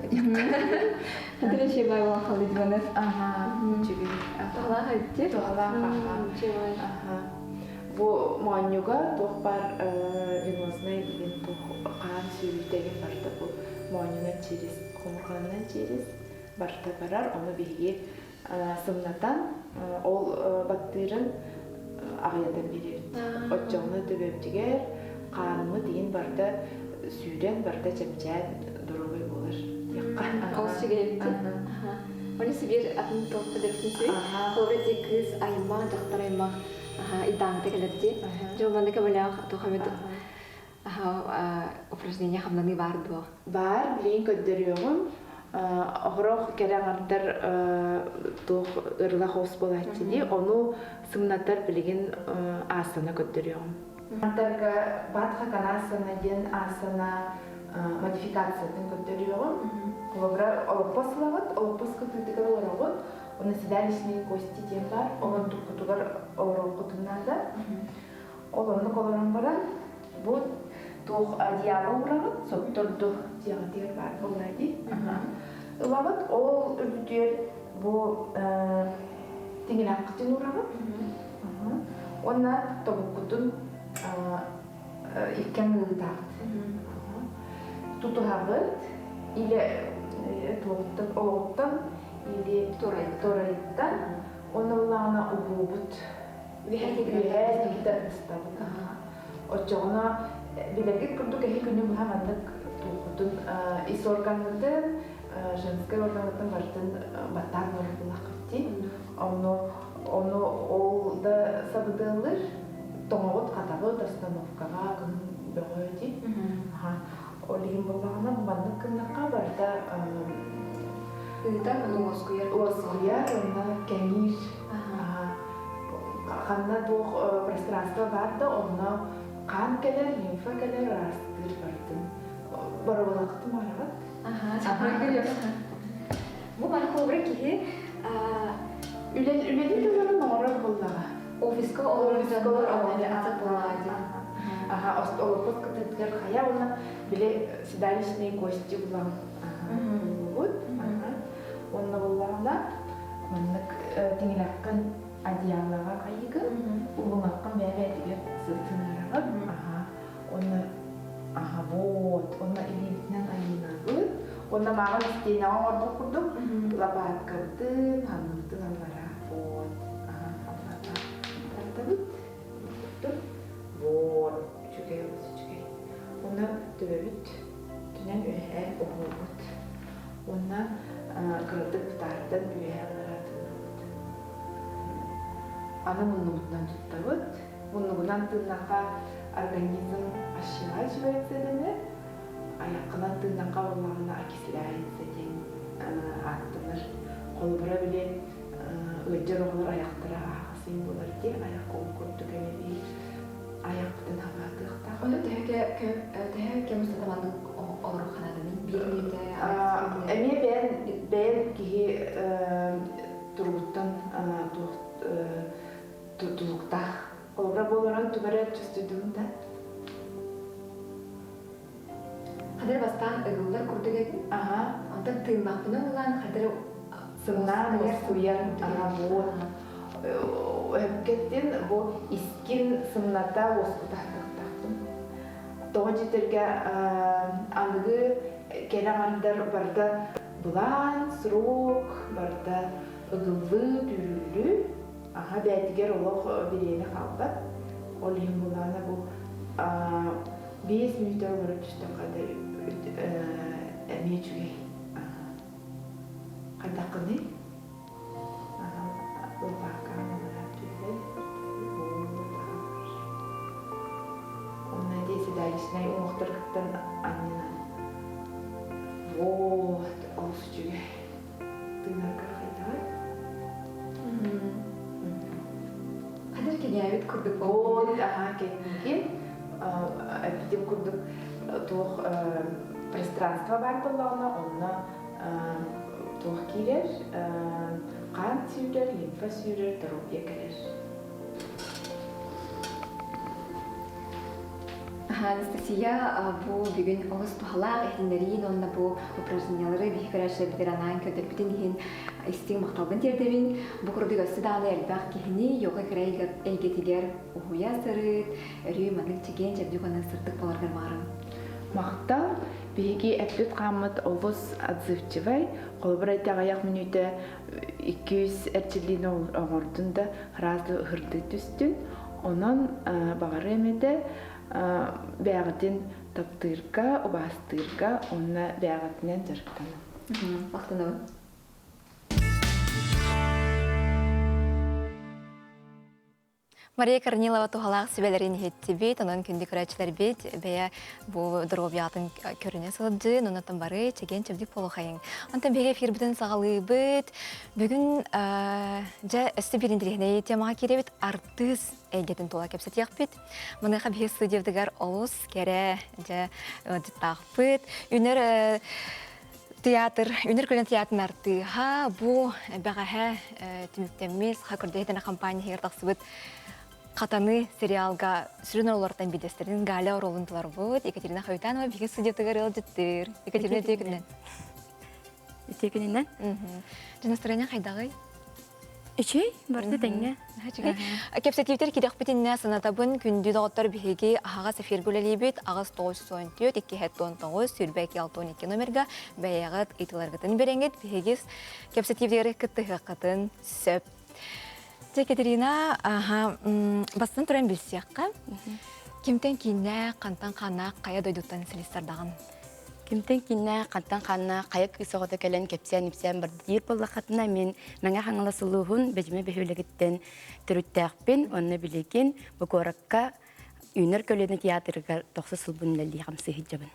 Атречи бай халыдьбанар. Аха, үчүгэй. Туһалаах этти. Туһалаах, аха. Аха. Бу моонньуга туох баар венознай диэн туох хаан сүүрүүтэ диэн барыта бу моонньунан через хомурҕанынан через барыта барар. Ону биһиги сымнатан ол баттыырын аҕыйатан биэрэбит. Оччоҕуна төбөбүтүгэр хааныммыт иин барыта сүүрэн, барыта чэпчээн доруобай буолар диэххэ. үчүгэй эбит. Оны сибир атын туохта дебитин сүй. Холобура ти кыыс аймах, дьахтар аймах идааҥыта кэлэр дии. Дьэ манна көмөлөөх туох эмит упражнение хамнаныы баар дуо? Баар, билигин көрдөрүөҕүм. Оһорох кэрэ аҥардар туох ырылах оҕус буолааччы дии. Ону сымнатар билигин аасана көрдөрүөҕүм. Антарга Бадха-канасана диэн асана модификациятын көрдөрүөҕүм. Холобура, олоппос ылаҕыт, олоппос кытыытыгар олороҕут, уонна седалищные кости диэн баар, онон туккутугар олоруоххутун наада. Ол оннук олорон баран, бу туох одеяло уураҕыт, сотторду дьиэҕитигэр баар буолла дии. Ылаҕыт, ол үрдүгэр бу тиҥилэххитин уураҕыт. Уонна тобуккутун иккиэн ыытаҕыт. Тутуһаҕыт или туоҕуттан олоҕуттан или торайыттан уонна ыллаҕына угуубут үөһээ диэки ыстабыт. Оччоҕуна билэргит курдук эһи күнү быһа маннык туоххутун ис органҥытын, женскай органҥытын барытын баттаан олорор буоллаххыт дии. Ону ону ол да сабыдыаллыр тоҥоҕут хатаҕыт остановкаҕа кыһын бөҕө дии. Ол иһин буоллаҕына маннык гыннахха барыта Ыытар уонна уоскуйар. Уоскуйар уонна кэҥиир. Ханна туох пространство баар да онно хаан кэлэр, лимфа кэлэр, ыраастыыр барытын. Боруобалаахтым араҕат. Бу маны холобура киһи Үлэлии тылларын оҥорор буоллаҕа. Офиска олорор дьоннор Аха, олоппос кытыытыгар хайа уонна били седалищные кости булан буллубут. Уонна буллаҕына маннык тиҥилэххин одеялаҕа хайыгын, улуҥаххын бэйэ-бэйэтигэр сытыныараҕын. Аха. Уонна аха вот, уонна илиибитинэн айыынабыт. Уонна мааҕын истиэнэҕэ оҥорбут курдук лопаткабытын, ханныбытын аллара вот, аха, аллара тардабыт. Вот, үчүгэй олус үчүгэй. Уонна төбөбүт түнэн үөһээ уһуубут. Уонна кыратык бытаардан үөһээ аллара тыынабыт. Аны муннубутунан туттабыт. Муннугунан тыыннахха организм ощелачивается дэнэр, айаххынан тыыннахха буоллаҕына окисляется диэн ааттанар. Холобура били ыалдьар оҕолор айахтара аһаҕас буолар дии, айах ол курдук эмиэ айахпытын хаҥаатыахтаах. Ону төһө төһө кэм устата маннык олорор ханаадыный? Биир мүнүүтэ? Эмиэ бэйэн бэйэн киһи туругуттан туох тутулуктаах. Холобура буоларан тугу эрэ чувствуйдугун да? Хадыр бастаан ыгыллар курдук этим. Аха. Онтон тыыннахпына ылан хадыр сымнаан уоскуйар аха вот. Өккеттин бу искин сымната уоскутаахтахтаахпын. Тоҕо дьитергэ аныгы кэлэ аҥардар барыта былаан, срок, барыта ыгыллыы, түүрүллүү. Аха бэйэтигэр олох бириэмэ хаалбат. Ол иһин булаана бу 5 мүнүүтэ олоро түстэххэ да эмиэ үчүгэй. Хайдаххыный? Лопааккаҕын аллараа түһэр. Онно ити седалищнай уҥуохтаргыттан анньынан. Вот, олус үчүгэй. Тыынаргар хайдаҕый? Хадыр кэҥээбит курдук. Вот, аха, кэнники эппитим курдук туох пространство баар буоллаҕына, онно туох киирэр, хаан сүүрэр, лимфа сүүрэр, доруобуйа кэлэр. Анастасия бу бүгүн олус туһалаах иһитиннэриин уонна бу упражнениялары биһи көрөөччүлэрбитигэр анаан көрдөрбүтүн иһин истиҥ махталбын тиэрдэбин. Бу курдук өссө даҕаны элбэх киһини йога кэрэ эйгэтигэр уһуйа сырыт, өрүү маннык чэгиэн чэбдик уонна сырдык буоларгар баҕарабын. Махтал. Биһиги эппит хааммыт олус отзывчивай. Холобур аҕыйах мүнүүтэ 200 эрчиллиини оҥордун да сразу ыһырдыы түстүн. Онон баҕарыам этэ бэйэҕитин таптыырга, убаастыырга уонна бэйэҕитинэн дьарыктанын. Махтанабын. Мария Корнилова туһалаах сүбэлэрин иһиттибит, онон күндү көрөөччүлэрбит бэйэ бу доруобуйаҕытын көрүнэ сылдьын, онон бары чэгиэн-чэбдик буолуохайыҥ. Онтон биһиги эфирбитин саҕалыыбыт. Бүгүн дьэ өссө биир интэриэһинэй темаҕа киирэбит артыыс эйгэтин тула кэпсэтиэхпит. Маныаха биһиги студиябытыгар олус кэрэ дьэ ыалдьыттаахпыт. Үнэр Театр, Үнэр көлөн театрын артыыһа бу бэҕэһээ түмүктэммит Саха көрдөһүтэнэ компания иһигэр тахсыбыт Хатаны сериалга сүрүн оруоллартан биирдэстэрин Галя оруолун толорбут Екатерина Хаютанова биһиги студиятыгар ыалдьыттыыр. Екатерина үтүө күнүнэн. Үтүө күнүнэн. Дьэ настроение хайдаҕый? Үчүгэй, барыта тэҥҥэ. Үчүгэй. Кэпсэтиибитэр киирэхпитиннэ санатабын, күндү доҕоттор биһиги аһаҕас эфиргэ үлэлиибит. Аҕыс 914 219 22 62 номерга бэйэҕит ыйытыыларгытын биэрэҥҥит биһиги кэпсэтиибитигэр кыттыһыаххытын сөп. Дьэ, Екатерина, аха, бастан туран билсиэххэ. Кимтэн кииннээх, хантан хааннаах, хайа дойдуттан силистардаҕын? Кимтэн киннээх, хантан ханна, хайа кыыс оҕото кэлэн кэпсээн-ипсээн барда диир буоллаххытына, мин Мэҥэ Хаҥалас улууһун Бэдьимэ бөһүөлэгиттэн төрүттээхпин уонна билигин бу куоракка Үүнэр көлүөнэ театрыгар тохсус сылбын үлэлии хамсыы сылдьабын.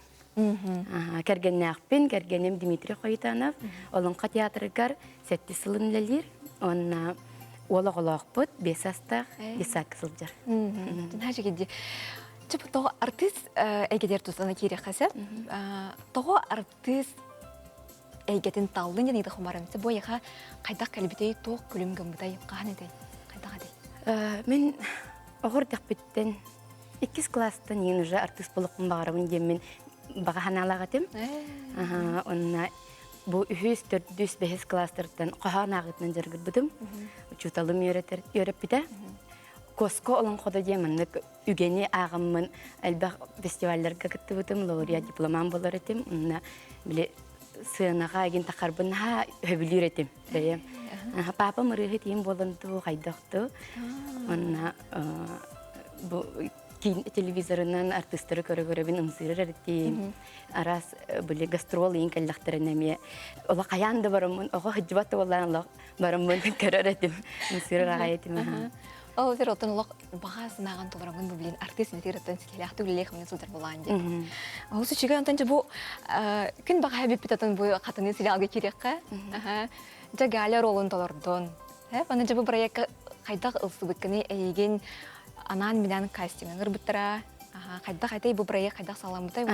Кэргэннээхпин, кэргэним Дмитрий Хойтанов Олоҥхо театрыгар сэттис сылын үлэлиир уонна уол оҕолоохпут, биэс саастаах Исаак сылдьар. Чып тоҕо артыыс эйгэтигэр тустана киириэххэ сөп. Тоҕо артыыс эйгэтин таллын диэн ыйытык хомарым. Бу эйиэхэ хайдах кэлбитэй, туох күлүм гыммытай, хаһан этэй, хайдах этэй? Мин оҕор дэхпиттэн иккис класстан иин уже артыыс буолуохпун баҕарабын диэммин баҕа санаалаах этим. Онно бу үһүс, төрдүс, бэһис класстартан хоһоон ааҕыытынан дьарыгырбытым. Учууталым үөрэтэр үөрэппитэ. Коско олоҥходо диэн маннык үгэни ааҕаммын элбэх фестивалларга кыттыбытым, лауреат дипломант буолар этим. Онно били сыанаҕа эгин тахарбын наһаа сөбүлүүр этим бэйэм. Папам ырыаһыт ийэм буолан дуу, хайдах дуу. Онно бу телевизорынан артыыстары көрө-көрөбүн ымсыырар этим. Араас били гастрол иин кэллэхтэринэ эмиэ олох хайаан да бараммын, оҕо сылдьыбат да буоллаан олох бараммын көрөр этим. Ымсыырар аҕай этим. Ол сир оттон олох баҕа санааҕын толороҥҥун бу билин артыыс идэтигэр ситиһиилээхтик үлэлиэх мин сылдьар буолаан диэн. Ол үчүгэй онтон бу күн баҕа бүппүт отон бу хатыны сериалга киириэххэ. Дьэ Галя ролун толордун. Аны дьэ бу проекка хайдах ылсыбыккыный эйигин анаан-минээн кастиҥҥа ыҥырбыттара. Хайдах этэй бу проект хайдах саҕаламмытай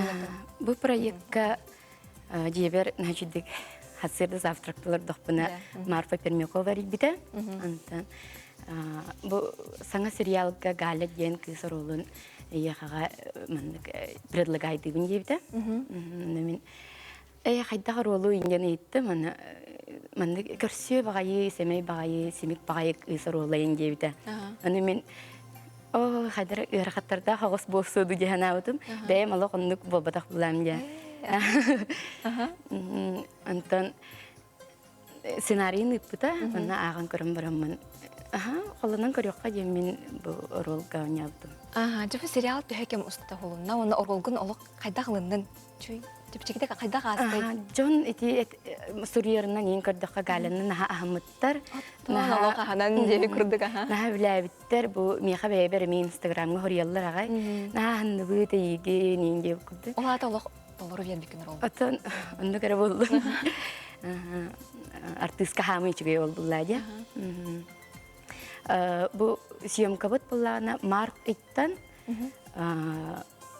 Бу проекка дьиэбэр значит хасырда завтрактылардахпына Марфа Пермякова эрийбитэ. Антон бу саҥа сериалга Галя диэн кыыс оруолун эйиэхэҕэ маннык предлагайдыыбын диэбитэ. Мин ээ хайдах оруолу диэн ыйыттым аны маннык көрсүө баҕайы, сэмэй баҕайы, симик баҕайы кыыс оруолайын диэбитэ. Аны мин Оо, хайдара ыарахаттардаах оҕус буолсуо дуу дии санаабытым. Бэйэм олох оннук буолбатах булаам дии. Онтон сценарийын ыыппыта, онно ааҕан көрөн бараммын, аха, холонон көрүөххэ диэн мин бу оруолга оонньообутум. Аха, дьэ бу сериал төһө кэм устата уһулунна уонна оруолгун олох хайдах ылыннын? Чүй, чэпчэкитик хайдах аастай? Дьон ити суруйарынан иин көрдөххө Галянан наһаа аһыммыттар. Наһаа аһанан диэри курдук аха. Наһаа үлээбиттэр. Бу миэхэ бэйэбэр эмиэ Инстаграмҥа хоруйаллар аҕай. Наһаа аһынныбыт эйигин иин диэбит курдук. Ол аата олох толору биэрбиккин оруол. Оттон оннук эрэ буоллум. Артыыска хаамыы үчүгэй буолла дии. Бу съемкабыт буоллаҕына март ыйтан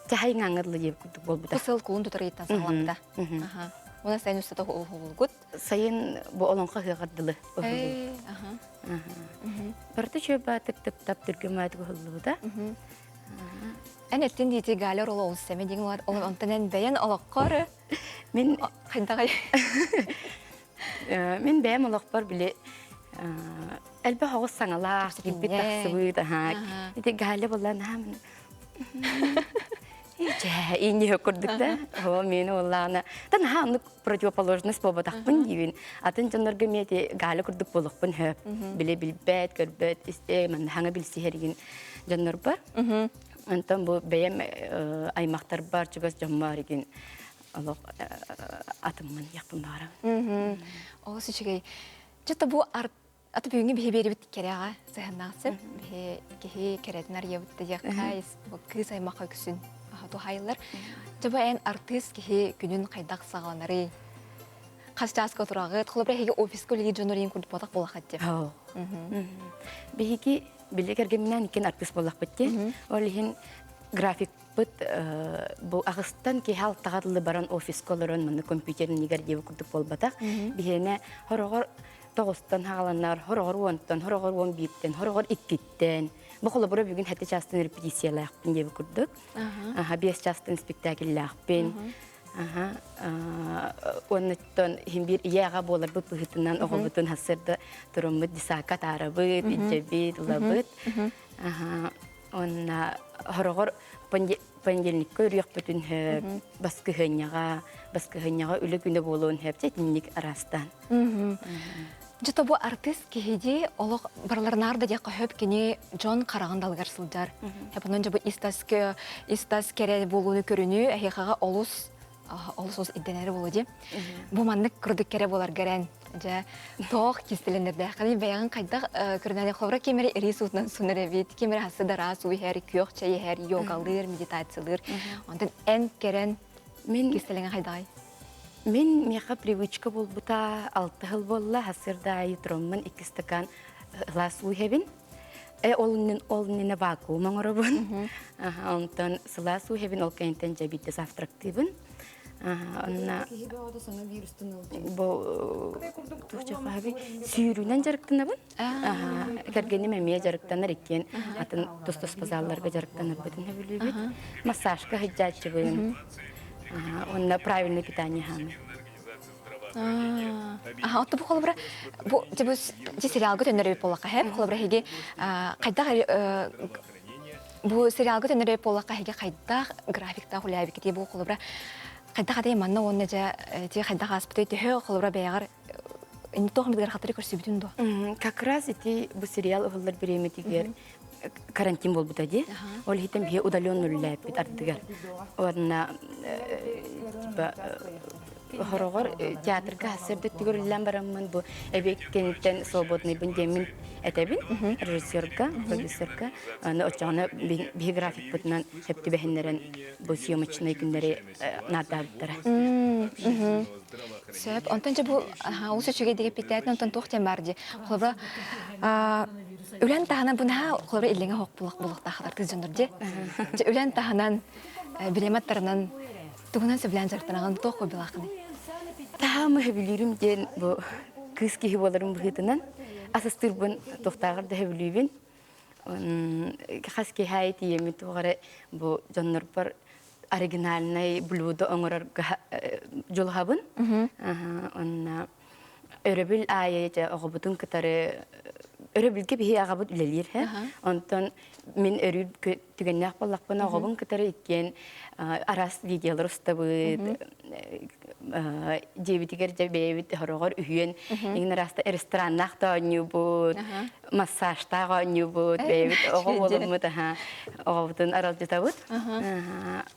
Чахайҥаҥҥа дылы диэбит курдук буолбута. Бу сыл кулун тутар ыйыттан саҕаламмыта. Уна сайын устата уһулгут. Сайын бу олоҥхо ыһыаҕар дылы Барыта үчүгэй тып-тып түргэн баатык уһуллубута. Эн эттин диити Галя оруола олус сэмэ диэн ол онтон эн бэйэн олоххор Мин хайдаҕай Мин бэйэм олохпор били элбэх оҕус саҥалаах, киирбит тахсыбыт, аһаа. Ити Галя буолла наһаа Чэ, инниһэ курдук да. Оо, мин уоллаана. Та наһаа оннук противоположность буолбатахпын диибин. Атын дьоннорго эмиэ ити Галя курдук буолуохпун сөп. Биле билбэт, көрбөт, истэ, манна хаҥа билсиһэригин дьоннорбор. Онтон бу бэйэм аймахтарбар, чугас дьоммор игин олох атыммын диэхпин баҕарабын. Олус үчүгэй. Чэ бу аты бүгүҥҥү биһи биэрибит кэрэҕэ сыһаннаах сөп. Биһи киһи кэрэтин арыйабыт диэххэ кыыс аймахха үксүн туһайыллар. Дьэ бу эн артыыс киһи күнүн хайдах саҕаланарый? Хас чааска тураҕыт? Холобура эһиги офиска үлэлиир дьон орийин курдук буолах буолахат диэ. Биһиги били кэргэмминээн иккин артыыс буоллахпыт дии. Ол иһин графикпыт бу аҕыстан киһи алтаҕа дылы баран офиска олорон манна компьютер иннигэр диэбит курдук буолбатах. Биһиэнэ хороҕор тоҕустан хааланнар, хороҕор уонтан, хороҕор 11-тэн, хороҕор иккиттэн. Бу холобура бүгүн хэти чаастан репетициялаахпын диэбит курдук. Аха, 5 чаастан спектакльлаахпын. Аха, уоннаттан иһин биир ийэ аҕа буоларбыт быһыытынан оҕобутун хасырда тураммыт десака таарабыт, илдьэбит, ылабыт. Аха, уонна хороҕор понедельникка үрүөхпүтүн хөп, баскыһыанньаҕа, баскыһыанньаҕа үлэ күнэ буолуон хөп, чэ итинник араастаан. Дьэ бу артыыс киһиди олох барыларынаар да диэххэ хөп кини дьон хараҕын далыгар сылдьар. Онон дьэ бу истас истас кэрэ буолууну көрүнүү эһиэхэҕэ олус олус олус ирдэнэр буолуо дии. Бу маннык курдук кэрэ буоларга эрэн дьэ тоох кистэлэнэрдээххиний бэйэҕин хайдах көрүнэн холобура ким эрэ ирии суутунан сунар эбит, ким эрэ хассы дараас уу иһэр, күөх чэй иһэр, йогалыыр, медитациялыыр. Онтон эн кэрэн Мин кистэлэҥэ хайдаҕай? Мин миэхэ привычка буолбута алта сыл буолла, сарсыарда аайы тураммын икки стакан ылаас уу иһэбин. Э, ол иннин ол иннинэ вакуум оҥоробун. Онтон сылаас уу иһэбин, ол кэнниттэн дьэ биирдэ завтрактыыбын. Онно бу сүүрүүнэн дьарыктанабын. Кэргэним эмиэ дьарыктанар иккиэн атын тус-туспа залларга дьарыктанарбытын сөбүлүүбүт. Массажка сылдьааччыбын. Онно правильное питание хаамый. Аха, отто бу холобура бу бу сериалга төннөр эбит буоллахха хэп холобура эһиги хайдах бу сериалга төннөр эбит буоллахха эһиги хайдах графиктаах үлээбиккитий бу холобура хайдах атай манна уонна дьэ ти хайдах ааспытай төһө холобура бэйэҕэр туох эмит хатыры көрсүбүтүн дуо? Как раз ити бу сериал уһуллар бириэмэтигэр карантин буолбута дии. Ол иһитэн биһи удаленно үлэлээппит ардыгар. Уонна типа хороҕор театрга сырдык түгүрүллэн бараммын бу эбиэккинтэн свободныйбын диэммин этэбин режиссерга, продюсерга. Аны оччоҕуна биһи графикпытынан сөп түбэһиннэрэн бу съемочнай күннэри наардаабыттара. Сөп. Онтон дьэ бу олус үчүгэй диэки питээтин онтон туох диэн баар дии. Холобура, үлэн таһынан бу наһаа холобура иллэҥэ хоқ булах булуохтаахтар тыс дьоннор дии. Дьэ үлэн таһынан билиэм аттарынан тугунан сөбүлээн дьарыктанаҕын туох хоббилааххыный? Таһаамы сөбүлүүрүм диэн бу кыыс киһи буоларым быһыытынан асастыырбын туохтааҕар да сөбүлүүбүн. Хас киһи аайы тиийэммин туох эрэ бу дьоннорбор оригинальнай блюдо оҥорорго дьулуһабын. Онно өрөбүл аайы дьэ оҕобутун кытары өрөбүлгэ биһи аҕабыт үлэлиир һэ. Онтон мин өрүү түгэннээх буоллахпына оҕобун кытары иккиэн араас видеолар устабыт, дьиэбитигэр дьэ бэйэбит хороҕор үһүөн иҥин араста рестораннаах да оонньуубут, массажтаах оонньуубут, бэйэбит оҕо буоламмыт аха оҕобутун аралдьытабыт.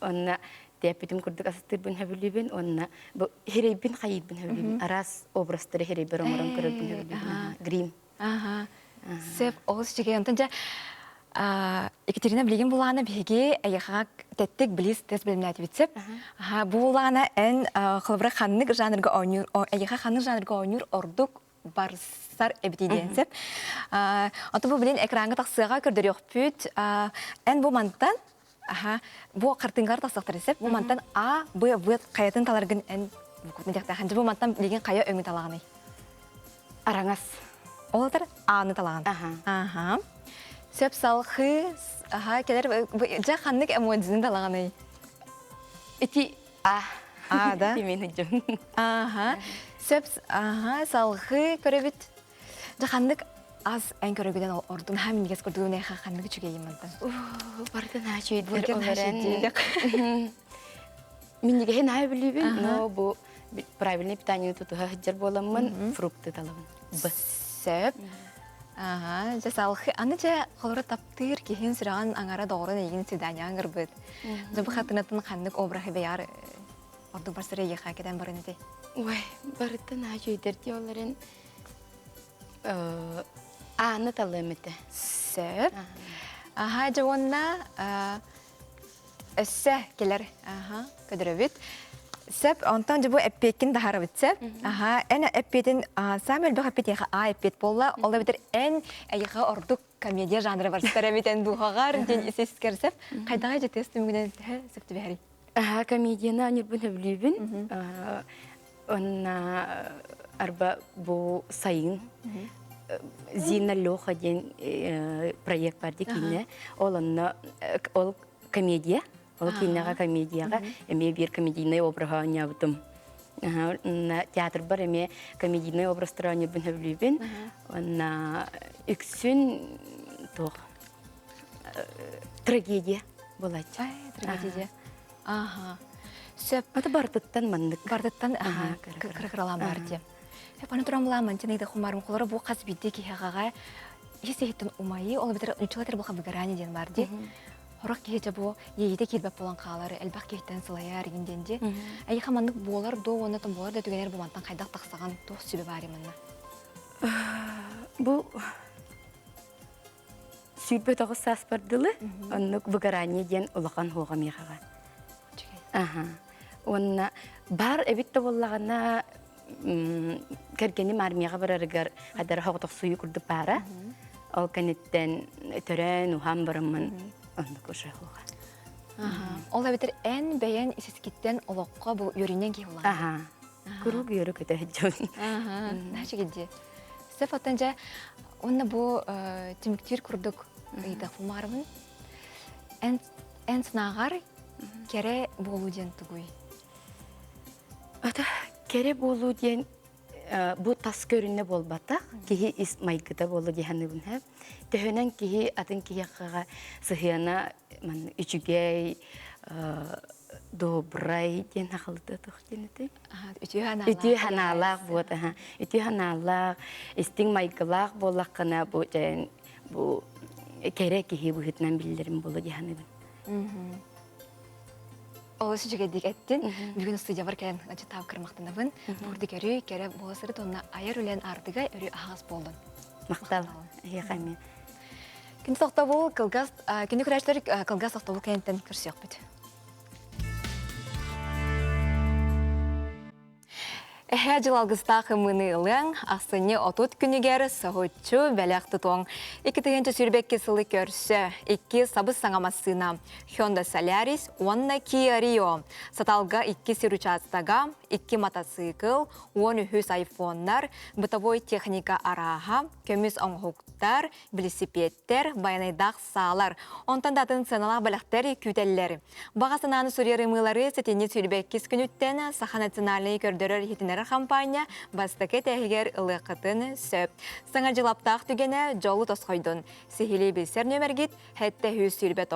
Онно тиэппитим курдук асыстыырбын сөбүлүүбүн уонна бу хирэйбин хайыырбын сөбүлүүбүн араас образтары хирэйбэр оҥорон көрөрбүн сөбүлүүбүн грим. Аха. Сөп, олус үчүгэй. Онтон дьэ Екатерина билигин булаана биһиги эйиэхэҕэ тэттик близ тест бэлэмнээтибит сөп. Аха, бу булаана эн холобура ханнык жанрга оонньуур, эйиэхэ ханнык жанрга оонньуур ордук барсар эбитий диэн сөп. Оттон бу билин экраҥҥа тахсыаҕа көрдөрүөхпүт. Эн бу мантан аха, бу хартыыҥкалар тахсыахтара сөп. Бу мантан А, Б, В хайатын таларгын эн букутун диэхтээхин. Бу мантан билигин хайа өҥү талаҕыный? Араҥас. Ол атар ааны талаҕын. Аха. Сөп салхыы, аха, кэлэр дьэ ханнык эмодзины талаҕыный? Ити А. А, да? Ити мин дьон. Аха. Сөп, аха, салхыы көрөбүт. Дьэ ханнык ас эн көрөгүнэн ордун ха минньигэс курдугун эха ханнык үчүгэйин мантан. Барытын аачыйдыр олорон. Минньигэһин аһа билибин, но бу правильное питание тутуһа сылдьар буоламмын фрукты талабын. Б. Сөп. Аха, дьэ салхы аны дьэ холоро таптыыр киһин сүрэҕин аҥара доҕорун эйигин свиданиеҕа ыҥырбыт. Дьэ бу хатынатын ханнык обраһы бэйэҕэр ордук барсар эйиэхэ кэтэн баран этэй? Ой, барыттан аачуйдар дии олорон ааны талыам этэ. Сөп. Аха, дьэ уонна өссө кэлэр. Аха, көдөрөбүт. Сөп, онтон дьэ бу эппиэккин таһаарабыт сөп. Аха, эн эппиэтин саамай элбэх эппиэтиэхэ А эппиэт буолла. Ол эбэтэр эн эйиэхэ ордук комедия жанры барсар эбит эн дууһаҕар диэн ис-искэр сөп. Хайдаҕай дьэ тыас түмүгүнэн төһө сөп түбэһэрий? Аха, комедияны аньырбын сөбүлүүбүн. Онна арба бу сайын Зина Леха диэн проект бар ди киинэ. Ол онно ол комедия, ол киинэҕэ комедияҕа эмиэ биир комедийнай обраһа оонньообутум. Театрбар эмиэ комедийнай образтары оонньуурбун сөбүлүүбүн. Онна үксүн туох трагедия буолааччы. Трагедия. Аха. Сөп. Аты бартыттан маннык. Бартыттан аха кыра-кыралаан бар дии. Аны туран булааман тинейде хумарым холоро бу хас бидде киһиэхэҕэ ис иһиттэн умайыы, ол эбэтэр нуччалар бу выгорание диэн бар дии. Хорох киһи дьэ бу иэйиитэ киирбэт буолан хаалар, элбэх киһиттэн сылайар игин диэн дии. Эйиэхэ маннык буолар дуо уонна тон буолар да түгэнэр бу мантан хайдах тахсаҕын, туох сүбэ баарый манна? Бу 29 сааспар дылы оннук выгорание диэн улахан хуоҕа миэхэҕэ. Аха. Уонна бар эбит да буоллаҕына кэргэним армияҕа барарыгар хадара хоҕотохсуйуу курдук баара. Ол кэнниттэн төрөөн уһаан бараммын оннук уже хуоҕа. Ол эбэтэр эн бэйэн исискиттэн олоххо бу үөрүнэн киһи улахан. Аха. Куруук үөрү көтө дьон. Аха. Наачыгидди. Сөп оттон дьэ уонна бу түмүктүүр курдук ыйытыах булмаарыбын. Эн эн санааҕар кэрэ буолуу диэн тугуй? Ата кэрэ буолуу диэн бу тас көрүнэ буолбатах, киһи ис майгыта буолла дии саныыбын һэ. Төһөнөн киһи атын киһиэхэҕэ сыһыана үчүгэй, добрай диэн сахалыта туох диэн этэй? Үтүө санаалаах буот, үтүө санаалаах, истиҥ майгылаах буоллаххына бу дьэн бу кэрэ киһи быһыытынан биллэрим буолуо дии саныыбын. Олус үчүгэйдик эттин. Бүгүн студиябар кэлэн ачытаап кырмахтанабын. Бурдук өрүү кэрэ буола сырыт уонна айар үлэн ардыга өрүү аһаҕас буоллун. Махтал. Эһиэхэ эмиэ. Күн тохтобул кылгас күнү көрөөччүлэр кылгас тохтобул кэнниттэн көрсүөхпүт. Эһээ дьыл алгыстаах ымыыны ылыаҥ, ахсынньы 30 күнүгэр соһуччу бэлэх тутуоҥ. 2022 сылы көрсө, икки сабыс-саҥа массыына Hyundai Solaris уонна Kia Rio, Саталга икки сир учаастага, икки матасыыкыл, 13 айфоннар, бытовой техника арааһа, көмүс оҥоһуктар, билисипиэттэр, байанайдаах саалар, онтон да атын сыаналаах бэлэхтэр күүтэллэр. Баҕа санааны суруйар ымыылары сэтинньи 22 күнүттэн Саха национальнай көрдөрөр-иһитиннэрэр хампаанньа бастакы этээһигэр ылыаххытын сөп. Саҥа дьыл аптаах түгэнэ дьолу тосхойдун. Сиһилии билсэр нүөмэргит 729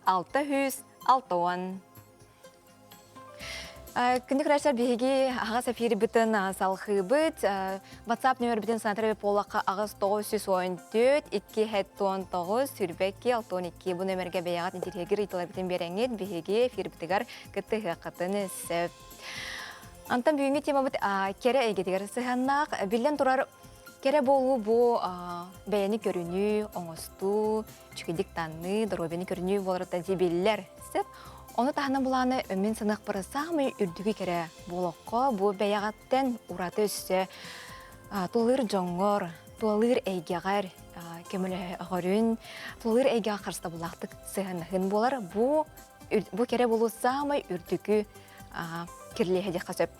660. Күндү көрөөччүлэр биһиги аҕас эфирбитин салхыыбыт. WhatsApp нөмербитин санатар буоллахха аҕыс 914 219 сүрбэкки 62 бу нөмерге бэйэҕит интириһигир ыйтыларбытын биэрэҥҥит биһиги эфирбитигэр кыттыһыаххытын сөп. Антон бүгүҥҥү темабыт кэрэ эйгэтигэр сыһыаннаах. Биллэн турар, кэрэ буолуу бу бэйэни көрүнүү, оҥостуу, үчүгэйдик танныы, доруобуйаны көрүнүү буоларыттан биллэр. Сөп. Ону таһынан булааны мин саныахпар саамай үрдүгү кэрэ буолуохха бу бэйэҕиттэн ураты өссө тулалыыр дьоҥҥор, тулалыыр эйгэҕэр көмөлөһөрүн, тулалыыр эйгэҕэ харыстабыллаахтык сыһыаннаһын буолар. Бу бу кэрэ буолуу саамай үрдүкү кирлиэһэ диэххэ сөп.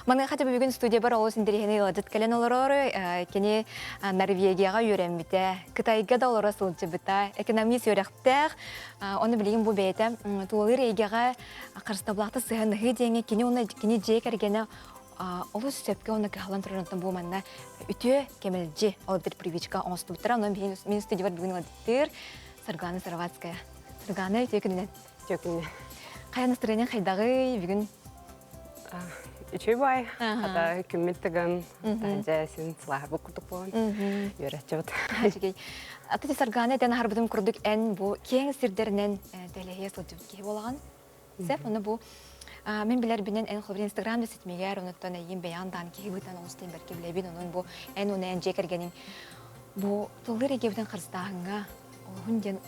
Маныаха бүгүн студиябар олус интэриэһинэй ыалдьыт кэлэн олорор. Кини Норвегияҕа үөрэммитэ, Кытайга да олоро сылдьыбыта, экономист үөрэхтээх. Оны билигин бу бэйэтэ тулалыыр эйгэҕэ харыстабылаахтык сыһыаннаһыы диэҥҥэ кини уонна кини дьиэ кэргэнэ олус сөпкө уонна кыһаллан турарыттан бу манна үтүө кэмэлдьи ол эбэтэр привычка оҥостубуттара. Онон мин студиябар бүгүн ыалдьыттыыр Саргылана Сыроватская. Саргылана, үтүө күнүнэн. Үтүө күнүнэн. Хайа настроение хайдаҕый бүгүн? Үчүгэй бай. Хата күммүт тыгын, таһырдьа син сылааһырбыт курдук буолан үөрэтчибит. Үчүгэй. Аты Саргана этэн аһарбытым курдук эн бу киэҥ сирдэринэн тэлэһийэ сылдьыбыт киһи буолаҕын. Сөп, ону бу Мин билэрбинэн эн холобур Инстаграм да ситимигэр, онуттан эйигин бэйэҕин даҕаны киһи быһыытынан олус диэн бэркэ билэбин. Онон бу эн уонна эн дьиэ кэргэниҥ бу тыллыыр эйгэбитин харыстааһыҥҥа олуһун диэн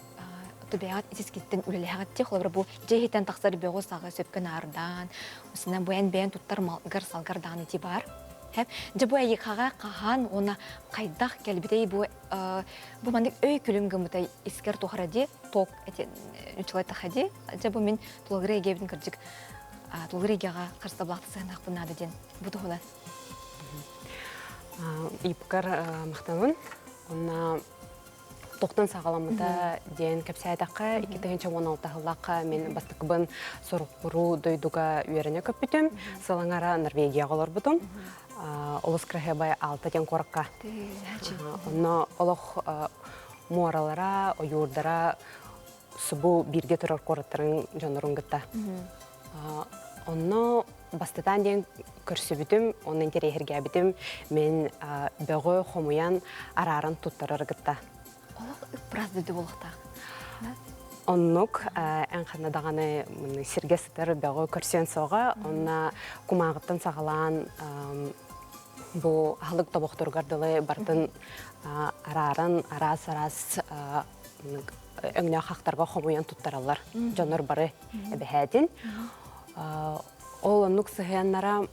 бэйэҕит ис-искиттэн үлэлэһэҕит дии. Холобур, бу дьиэ иһиттэн тахсар бөҕү-саҕы сөпкө наардаан, осунан бу эн бэйэн туттар малгар салгар даҕаны ити баар. Дьэ бу эйиэхэҕэ хаһан уонна хайдах кэлбитэй бу бу маннык өй күлүм гыммытай искэр тухара дии ток эти нучулай таха дии дьэ бу мин тулалыыр эйгэбин кырдьык тулалыыр эйгэҕэ харыстабылаахтык сыһыаннаахпын наада диэн бу туһунан Ипкар махтанабын. Онна тохтон саҕаламмыта диэн кэпсээтэххэ, 2016 сыллаахха мин бастакыбын сорукпуруу дойдуга үөрэнэ көппүтүм. Сылаҥара Норвегияҕа олорбутум. Олус кыраһыабай Алта диэн куоракка. Онно олох муоралара, ойуурдара субу бииргэ турар куораттарын дьоннорун кытта. Онно бастатаан диэн көрсүбүтүм, онно интэриэһиргээбитим мин бөҕү хомуйан арааран туттарары кытта. Олох ыппырас дойду буолуохтаах. Оннук эн ханна даҕаны сиргэ сытар бөҕү көрсүөн суоҕа. Онно кумааҕыттан саҕалаан бу аһылык тобохторугар дылы бартын арааран араас-араас өҥнөөх хахтарга хомуйан туттараллар. Дьоннор бары эбэһээтин. Ол оннук сыһыаннара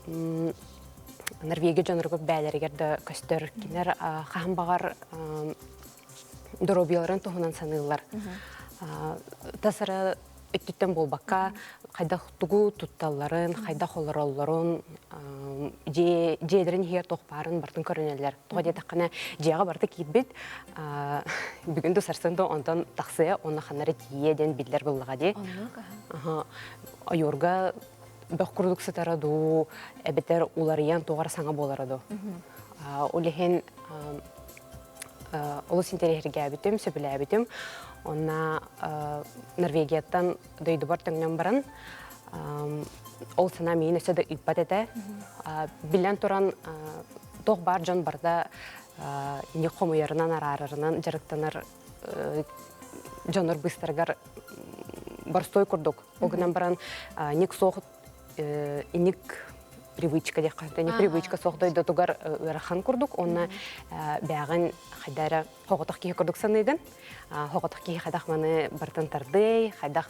Норвегия дьонноругар бээлэригэр да көстөр. Кинилэр хаһан баҕар доруобуйаларын туһунан саныыллар. Тас эрэ өттүттэн буолбакка, хайдах тугу тутталларын, хайдах олороллорун, дьиэлэрин иһигэр туох баарын барытын көрүнэллэр. Тоҕо диэтэххинэ, дьиэҕэ барыта киирбит, бүгүн да сарсын да онтон тахсыа, уонна ханна эрэ тиийиэ диэн биллэр буоллаҕа дии. Ойуурга бөх курдук сытара дуу, эбэтэр уларыйан туох эрэ саҥа буолара дуу. Ол иһин олус интэриэһиргээбитим, сөбүлээбитим. Онно Норвегияттан дойдубар төҥнөн баран, ол санаа миигин өссө да ыыппат этэ. Биллэн туран, туох баар дьон барыта инник хомуйарынан, араарарынан дьарыктанар дьоннор быыстарыгар боростуой курдук. Ол гынан баран, ник суох инник привычка диэххэ не привычка суох дойдутугар ыарахан курдук уонна бэҕин хайда эрэ хоҕотох киһи курдук саныыгын хоҕотох киһи хайдах маны барытын тардый хайдах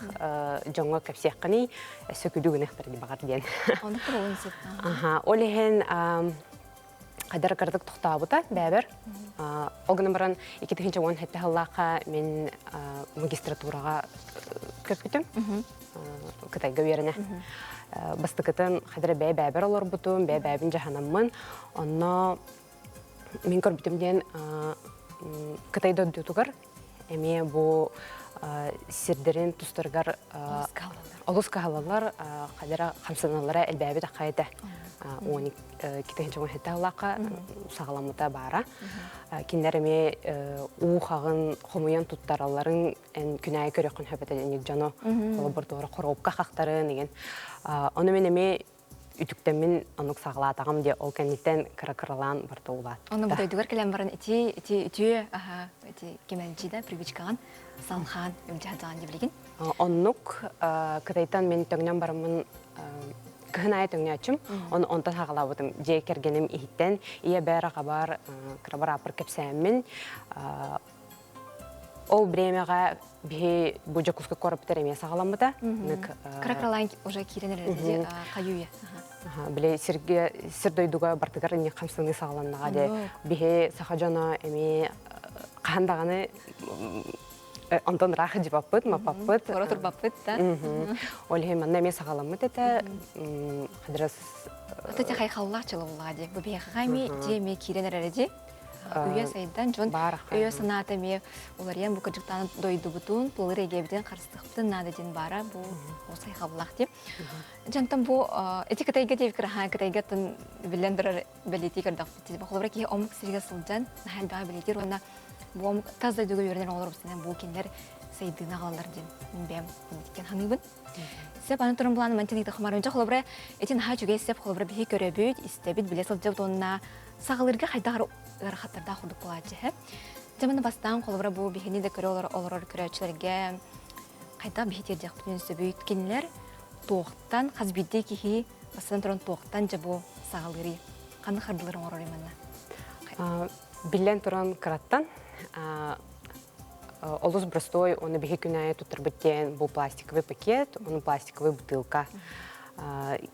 дьоҥҥо кэпсиэххиний өссө күлүү гыныахтар баҕар диэн ол иһин хайдар кыратык тохтообута бэбэр ол гынан баран 2017 сыллаахха мин магистратураҕа көппүтүм Кытайга үөрэнэ бастакытын хайдара бэйэ бэбэр олорбутум бэйэ бэйэбин дьаһанаммын онно мин көрбүтүм диэн Кытай дойдутугар эмиэ бу сирдэрин тустарыгар олус кыһаллаллар, хайдара хамсаналлара элбээбит аххай этэ. Уон китин хэтэ аллаахха саҕаламмыта баара. Кинилэр эмиэ уу хаҕын хомуйан туттаралларын эн күнээйи көрүөххүн сөп этэ инник дьоно холобур туора хоруопка хахтарын деген. Ону мен эмиэ үтүктэммин оннук саҕалаатаҕым диэ ол кэнниттэн кыра-кыралаан барыта улаатта. Онно дойдугар кэлэн баран ити ити үтүө аха ити кэмэлдьи да привычкаҕын салхаан илдьэ билигин. Оннук Кытайтан мин төҥнөн бараммын кыһын аайы төҥнөөччүм. Оны онтон хаҕалаабытым. Дьиэ кэргэним иһиттэн ийэ бээр аҕабар кырабар ааппар кэпсээммин Ол бириэмэҕэ биһи бу Дьокуускай куораппытар эмиэ саҕаламмыта. Кыра-кыралаан уже киирэн эрэр хайуйа. Били сиргэ сир дойдуга бартыгар инник хамсаныы саҕаланнаҕа дии. Биһи саха дьоно эмиэ хаһан даҕаны онтон ыраах дьыбаппыт, маппаппыт. Туора турбаппыт да. Ол иһин манна эмиэ саҕаламмыт этэ. Хадрас Ата хайхаллаах чылыллаҕа дии. Бу биһиэхэ эмиэ дьиэ эмиэ киирэн эрэр дии. Үйэ сайдан дьон өйө санаата эмиэ уларыйан бу кырдьыктаан дойдубутун, тулыр эйгэбитин харыстыахпытын наада диэн баара бу сайхаллаах дии. Дьантан бу ити Кытайга диэбит кыраһаан Кытайга тын биллэн турар бэлиэтии көрдөхпүт. Холобура киһи омук сиргэ сылдьан наһаа элбэҕи бэлиэтиир уонна бу омук тас дойдуга үөрэнэр оҕолор бу кинилэр сайдыыны аҕалаллар диэн мин бэйэм иккен ханыыбын. Сеп аны туран булаан мантан ыйта хомарынча холобура ити наһаа үчүгэй сеп холобура биһи көрөбүт, истэбит, билэ сылдьабыт уонна саҕалыырга хайдах ыарахаттардаах курдук буолааччы һэ. Дьэ маны бастаан холобура бу биһини да көрө олорор көрөөччүлэргэ хайдах биһи тиэрдиэхпитин сөбүйт кинилэр. Туохтан хас биирдии киһи бастатан туран туохтан дьэ бу саҕалыырый? Ханнык хардыылары оҥорорый манна? Биллэн туран кыраттан олус простой, оны биһи күн аайы туттарбыт диэн бу пластиковый пакет, ону пластиковый бутылка.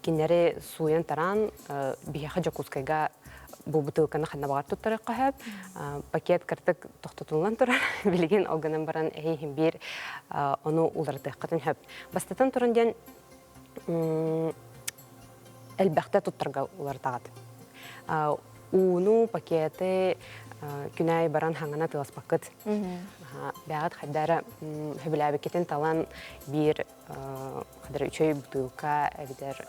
Кинилэри сууйан тараан биһиэхэ Дьокуускайга бу бутылканы ханна баҕар туттарыахха сөп. Пакет кыртык тохтотуллан турар. Билигин ол гынан баран эһиһин биир ону уларытыаххытын сөп. Бастатан туран диэн элбэхтэ туттарга уларытаҕыт. Ууну, пакеты күн аайы баран хаҥана тыаспаккыт. Бэҕэт хайдара хөбүлээбиккитин талан биир хадара үчүгэй бутылка эбэтэр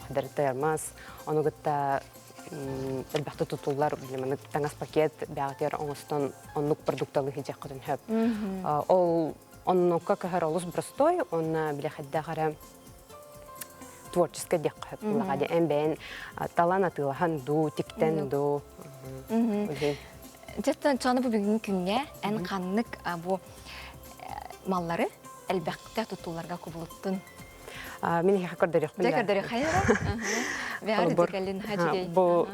хадара термос, ону кытта элбэхтэ тутуллар маннык таҥас пакет бэҕэтигэр оҥостон оннук продукталы сидьэххитин сөп. Ол оннукка көһөр олус простой, уонна били хайдах эрэ творческай диэххэ сөп буоллаҕа дии. Эн бэйэн талан атыылаһан дуу, тиктэн дуу. Дьэ, чону бу бүгүҥҥү күҥҥэ эн ханнык бу маллары элбэхтэ тутулларга кубулуттун? Мин эһиэхэ көрдөрүөхпүн Дьэ көрдөрүөххэ эрэ. Бу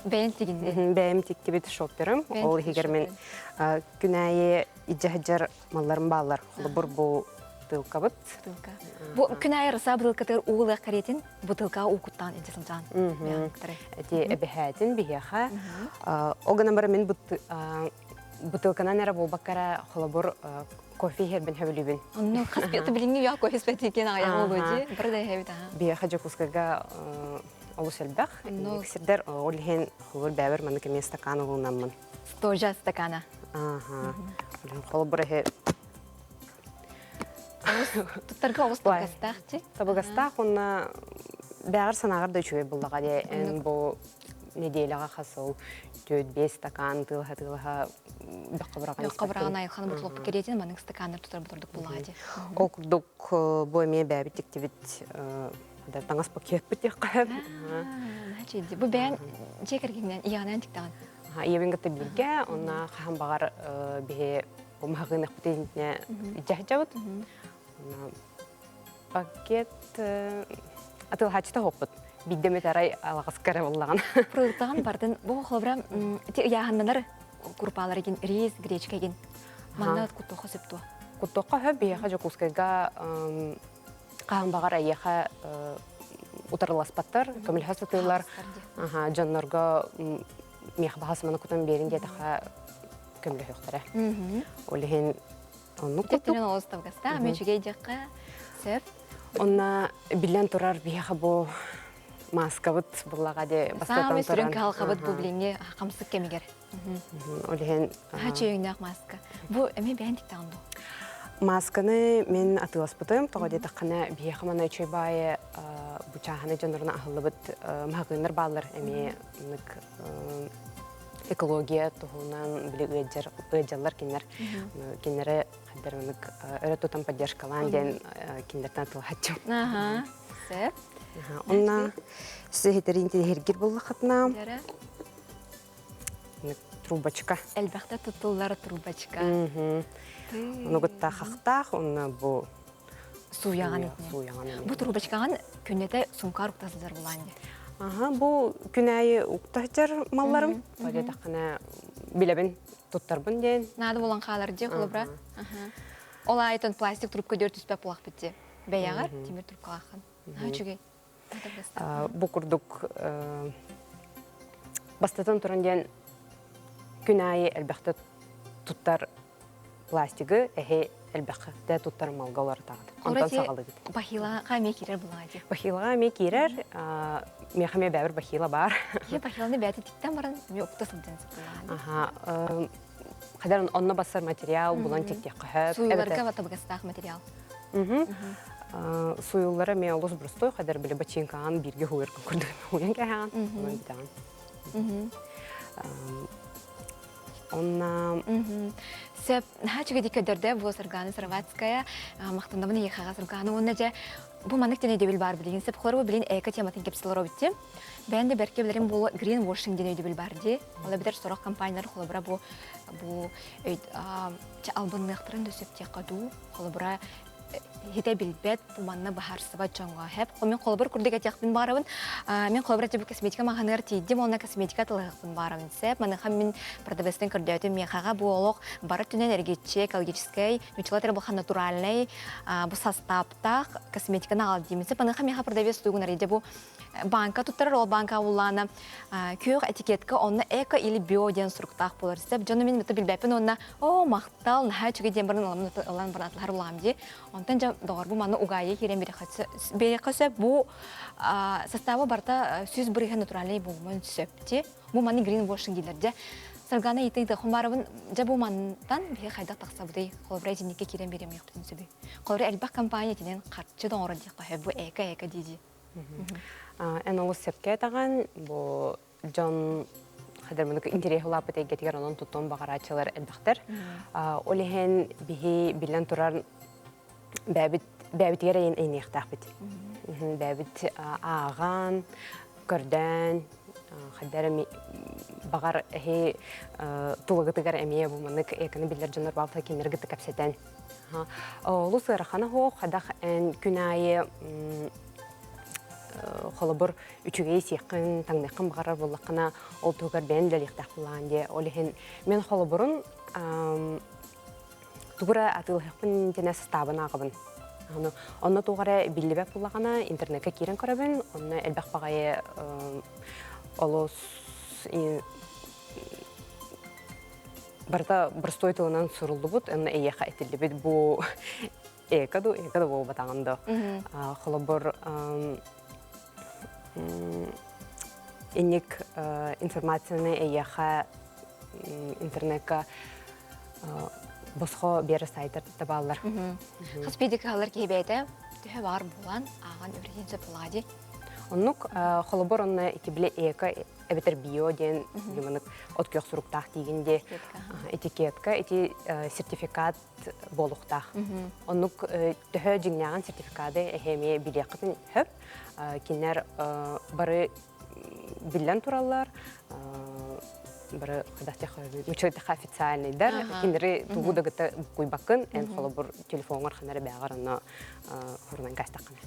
Бэйэн тигинни. Бэйэм тиктибит шопперым. Ол иһигэр мин күн аайы идьэһдьэр малларым бааллар. Холобур бу бутылкабыт. Бутылка. Бу күн аайы раса бутылкатыгар уулаах каретин бутылкаҕа уу куттаан илдьэ сылдьаан. Эти эбэһээтин биһиэхэ. Ол гынан баран мин бутылканан эрэ буолбакка эрэ холобур кофе иһэрбин сөбүлүүбүн. Онно хас билиҥҥи үйэ кофе испэтиикин аҕыйах буолуо дии. Бары да иһэбит аха. Биһиэхэ Дьокуускайга олус элбэх. Сирдэр ол иһин холобур бэйэбэр маннык эмиэ стакан ылынаммын. Тоже стакана. Аха. Холобур иһи Туттарга олус табыгастаах дии. Табыгастаах уонна бэҕэр санааҕар да үчүгэй буллаҕа дии. Эн бу неделяҕа хас ол 4-5 стакан тыылаһа-тыылаһа бөххө быраҕан Бөххө быраҕан айылханы бутулуоппут кэриэтин маннык стаканнар тутар бутордук буллаҕа дии. Ол курдук бу эмиэ бэйэбит тиктибит таҥас пакетпыт диэххэ. Наһаа Бу бэйэн дьиэ кэргэнинэн ийэҕинэн тиктэҕин. Ийэбин кытта бииргэ, онно хаһан баҕар биһи маһыгыныахпытын дьаһдьабыт. Пакет атылһааччыта хоқпут. Биддемет арай алаҕаскара боллаҕын. Продуктаҕын бардын бу холобура ити ыйааһыннанар курпаалар эгин рис, гречка эгин. Манна куттуохха сөп дуо? Куттуохха сөп биһиэхэ Дьокуускайга хаһан баҕар эйиэхэ утарыласпаттар, көмөлөһө сатыыллар. Дьоннорго миэхэ баҕа сыманы кутан биэрин диэтэхэ көмөлөһүөхтэрэ. Ол иһин оннук курдук. Олус табыгастаах, үчүгэй диэххэ сөп. Онна биллэн турар биһиэхэ бу мааскабыт буллаҕа де бастатан туран. Сүрүн кыһалҕабыт бу билиҥҥи хамсык кэмигэр. Ол иһин Чөйүҥнээх мааска. Бу эмиэ бэйэн тиктэҕин дуу? Маасканы мин атыыласпытым. Тоҕо диэтэххинэ, биһиэхэ манна үчүгэй баайы бу чааһынай дьоннорун аһыллыбыт маһагыыннар бааллар эмиэ экология туһунан били ыалдьар ыалдьаллар кинилэр кинилэри хайдарынык өрө тутан поддержкалаан диэн кинилэртэн атылаһаччым. Аха, сөп. Онна сиһитерин тиһиргир буллахатна трубочка. Элбэхтэ тутуллар трубочка. Ону кытта хахтаах, онно бу Сууйаҕан Сууйаҕан. Бу трубочкаҕын күннэтэ сункаар укта сылдьар булаан дии. Аха, бу күн аайы укта сылдьар малларым. Диэтэххинэ билэбин туттарбын диэн. Наада буолан хаалар дии, холобура. Ол аайытын пластик трубка дөр түспэт буолахпыт дии. Бэйэҕэр тимир трубкалааххын. Үчүгэй. Бу курдук бастатан туран диэн күн аайы элбэхтэ туттар пластигы эһи элбэхтэ туттар малга олоротаҕыт. Онтон саҕалыгыт. Бахилаҕа эмиэ киирэр булаа дии. Бахилаҕа эмиэ киирэр. Миэхэ эмиэ бэбэр бахила баар. Киһи бахиланы бэйэтэ тиктэн баран эмиэ укта сылдьан Аха. Хадар онно бассар материал булан тиктиэххэ сөп. Суюларга табыгастаах материал. Суюллара эмиэ олус простой, хадар били бачыыҥкаҕын бииргэ хуйар курдук хуйан кэһэҕин, онон бүтэҕин. Онна Сөп, наһаа үчүгэйдик көрдөрдө бу Саргана Сыроватская. Махтанабын эйиэхэҕэ Саргана уонна дьэ бу маннык диэн өйдөбүл баар билигин. Сөп холобур билин эко тематын кэпсэл оробут Бэйэн да бэркэ билэрим буолуо greenwashing диэн өйдөбүл бар дии. Ол эбэтэр сорох компаниялар холобура бу бу албынныахтарын да сөп диэххэ дуу. Холобура. хите билбэт, бу манна быһаарсыбат дьоҥҥо хэп. Мин холобур курдук этиэхпин баарабын. Мин холобур этибит косметика маҕаһыныгар тиийдим, онно косметика тылыһыахпын баарабын сэп. Маныха мин продавецтан көрдөөтүм, миэхэҕэ бу олох бары өттүнэн эргиччи, экологическай, нуччалар этэр буолха натуральный бу састааптаах косметиканы аҕал диимин сэп. Маныха миэхэ продавец тугунар дьэ бу банка туттарар, ол банка улаана күөх этикетка онно эко или био диэн суруктаах буолар сөп. Дьону мин билбэппин уонна оо махтал наһаа үчүгэй диэн баран ылан ылан баран атлаһар улаам дии. Онтон дьэ доҕорбу маны угаайы киирэн биэриэххэ сөп. Бу состава барыта 100% натуральный буолумун сөп дии. Бу маны green washing дииллэр дьэ. Саргана ыйытыйда хумбарабын дьэ бу мантан биһи хайдах тахсабытый? Холобура итинникке киирэн биэриэмиэхпитин сөбүй? Холобура элбэх компания итинэн харчы да оҥорор диэххэ сөп. Бу эко-эко дии-дии. Эн олус сөпкө этэҕин, бу дьон хадырмынык интэриэһи улааппыт эйгэтигэр онон туттуон баҕарааччылар элбэхтэр. Ол иһин биһи биллэн турар бэйэбит бэйэбитигэр эйиниэхтээхпит. Бэйэбит ааҕан, көрдөөн, хайдах эрэ баҕар эһи тулагытыгар эмиэ бу маннык эконы биллэр дьоннор баалта кинилэри кытта кэпсэтэн Олус ыарахана суох, хадах эн күн аайы холобур үчүгэй сиэххин, таҥныаххын баҕарар буоллаххына, ол туһугар бэйэн үлэлиэхтээх буолаҕын диэ. Ол иһин мин холобурун тугу эрэ атыылаһыахпын интэнэ састаабын ааҕабын. Аны онно туох эрэ биллибэт буоллаҕына, интернеккэ киирэн көрөбүн, онно элбэх баҕайы олус Барыта простой тылынан суруллубут, онно эйиэхэ этиллибит бу эко ду, эко да буолбатаҕын да. Холобур, инник информацияны эйиэхэ интернекка босхо биэрэ сайтар табааллар. Хас биирдии кыһаллар киһи бэйэтэ төһө баар буолан ааҕан үөрэтиэн сөп буолаа дии. Оннук холобур онно ити били эко эбэтэр био диэн маннык от күөх суруктаах диигин дии этикетка ити сертификат буолуохтаах. Оннук төһө дьиҥнээҕин сертификаты эһэ эмиэ билиэххитин сөп. Кинилэр бары биллэн тураллар, бары мучуйдаха официальныйдар, кинилэри тугу да гыта буккуйбаккын, эн холобур телефоҥҥар ханна эрэ бээҕэр онно хурунан каастаххына.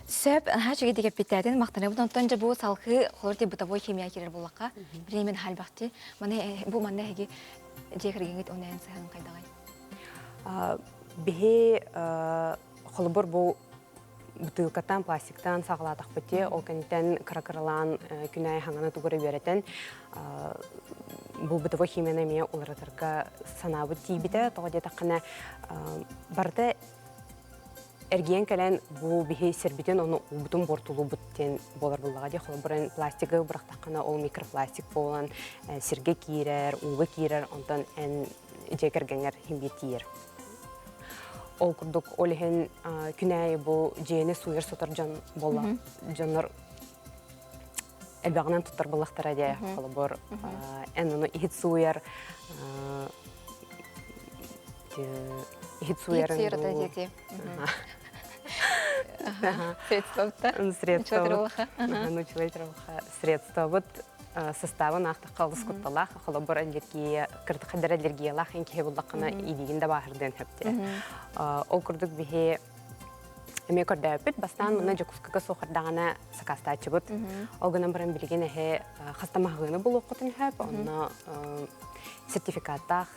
Сөп, наһаа үчүгэйдик эппиттээтин махтанабын. Онтон дьэ бу салгыы холор бытовой химия киирэр буоллахха, билигин хальбахти. Маны бу манна эһиги дьиэ кэргэҥҥит онайан сыһан хайдаҕай? Биһи холобур бу бутылкаттан, пластиктан саҕалаатахпыт ол кэнниттэн кыра-кыралаан күн аайы хаҥаны тугу эрэ үөрэтэн бу бытовой химияны эмиэ уларытарга санаабыт тиийбитэ. Тоҕо диэтэххинэ барыта Эргийэн кэлэн бу биһи сирбитин ону уубутун буортулуубут диэн буолар буоллаҕа дии. Холобур, пластигы бырахтаххына ол микропластик буолан сиргэ киирэр, ууга киирэр, онтон эн дьиэ кэргэҥҥэр иһин биир тиийэр. Ол курдук ол иһин күн аайы бу дьиэни сууйар-сотор дьон буолла дьоннор элбэҕинэн туттар буоллахтара дии. Холобур, эн ону иһит сууйар иһит сууйарын дуу Средствота. Средство. Средствобут составын аахтахха олус кутталаах, холобур аллергия, кырдыхадыр аллергиялаах эн киһи буллаххына илиигин да бааһырдыан сөптө. Ол курдук биһи эмиэ көрдөөппүт. Бастаан мына Дьокуускайга суохардаҕына сакаастааччыбыт. Ол гынан баран билигин эһэ хаста маһыыны булуоххутун сөп, онно сертификаттаах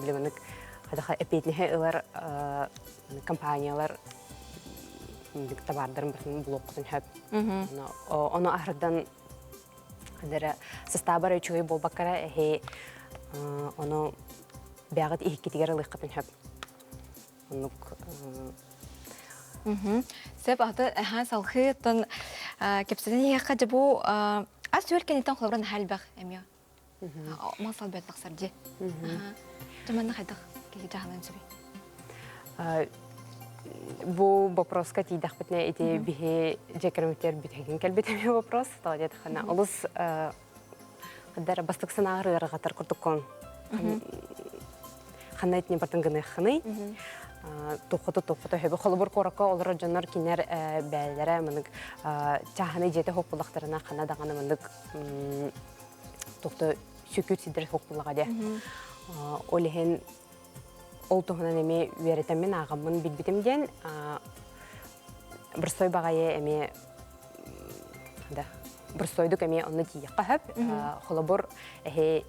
билиманык хадаха эпиэтинэһи ылар компаниялар табаардарын барын булуоххутун сөп. Ону аһардан састаабар үчүгэй буолбаккара эһи ону бэҕит иһиккитигэр ылыаххытын сөп. Оннук Сөп аты аха салхыы оттон кэпсэтэн иһиэххэ дьэ бу ас үөл кэнниттэн холобура наһаа элбэх эмиэ мал сал бөт тахсар дии. Дьэ манна хайдах киһи дьаһаныан сөбүй? Бу вопроска тиийдэхпитинэ ити биһи дьиэ бүтэһигин кэлбит эмиэ вопрос. Тоҕо диэтэххинэ олус хаддар бастык санааҕар ыарырҕатар курдуккун. Ханна итини бартын гыныаххыный? Туххуту туххуту хөбү холобур куоракка олорор дьоннор кинилэр бээлэрэ манык чааһынай дьиэтэ хоппулахтарына ханна даҕаны манык тухта сүкүт сидэр хоппулаҕа дьэ. Ол иһин. Ол туһунан эмиэ үөрэтэммин, ааҕаммын билбитим диэн, боростуой баҕайы эмиэ да, боростуойдук эмиэ онно тиийиэххэ сөп. Холобур, эһи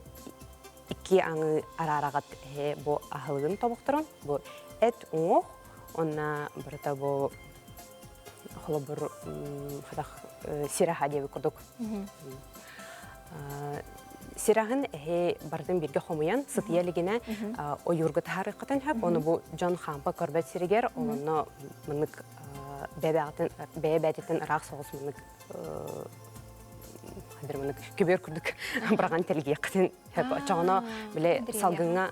икки аҥы араараҕат эһи бу аһылыгын тобохторун, бу эт уҥуох, онна барыта бу холобур хатах сир аһа диэбит курдук. Сир аһын эһи барытын бииргэ хомуйан сытыйа илигинэ ойуурга таһаарыаххытын сөп. Ону бу дьон хаампа көрбөт сиригэр онно маннык бэйэ-бэйэтиттэн ыраах соҕус маннык маннык көбүөр курдук быраҕан тэлгиэххитин сөп. Оччоҕуна бile салгыҥҥа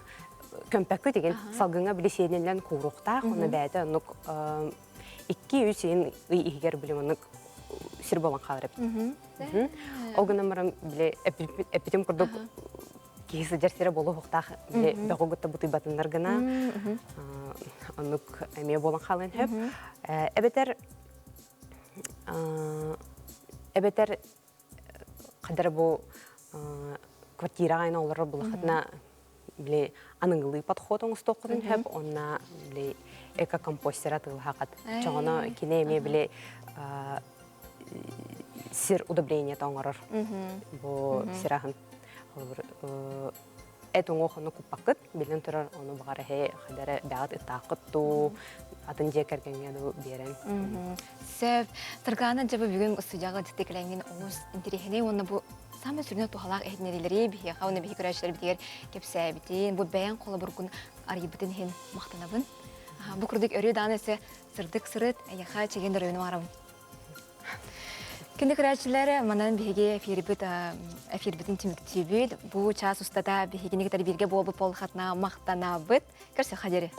көмпөккө тигин салгыҥҥа били сиэниллэн кууруохтаах, онно бэйэтэ оннук 2-3 ыйын ый иһигэр били маннык сир буолан хаалар эбит. Ол гынан баран били эппитим курдук киһи сылдьар сирэ буолуохтаах били бөҕү кытта бутуйбатыннар гына оннук эмиэ буолан хаалыан сөп. Эбэтэр эбэтэр хадара бу квартираҕа айна олорор булахатына били аныгылыы подход оҥостуоххутун сөп онна били эко-компостера тыылаһаҕат чоҕоно кини эмиэ били сир удобрениета оҥорор бу сир аһын эт уҥуох ону куппаккыт биллэн турар ону баҕар эһэ хадара бэҕэт ыттааххыт дуу атын дьиэ кэргэҥҥэ дуу биэрэн Сөп. Саргана дьэ бу бүгүн устудьяҕа дьиктикэлэҥҥин олус интэриэһинэй уонна бу саамай сүрүнэ туһалаах иһитиннэриилэри биһиэхэ уонна биһи көрөөччүлэрбитигэр кэпсээбитин, бу бэйэҥ холобургун арыйбытын иһин махтанабын. Бу курдук өрүү даҕаны өссө сырдык сырыт, эйиэхэ чэгиэн доруобуйаны баҕарабын. Күндү көрөөччүлэр, манан биһиги эфирбит эфирбитин түмүктүүбүт. Бу чаас устата биһигини кытары бииргэ буолбут буоллаххытына махтанабыт. Көрсүөххэ диэри.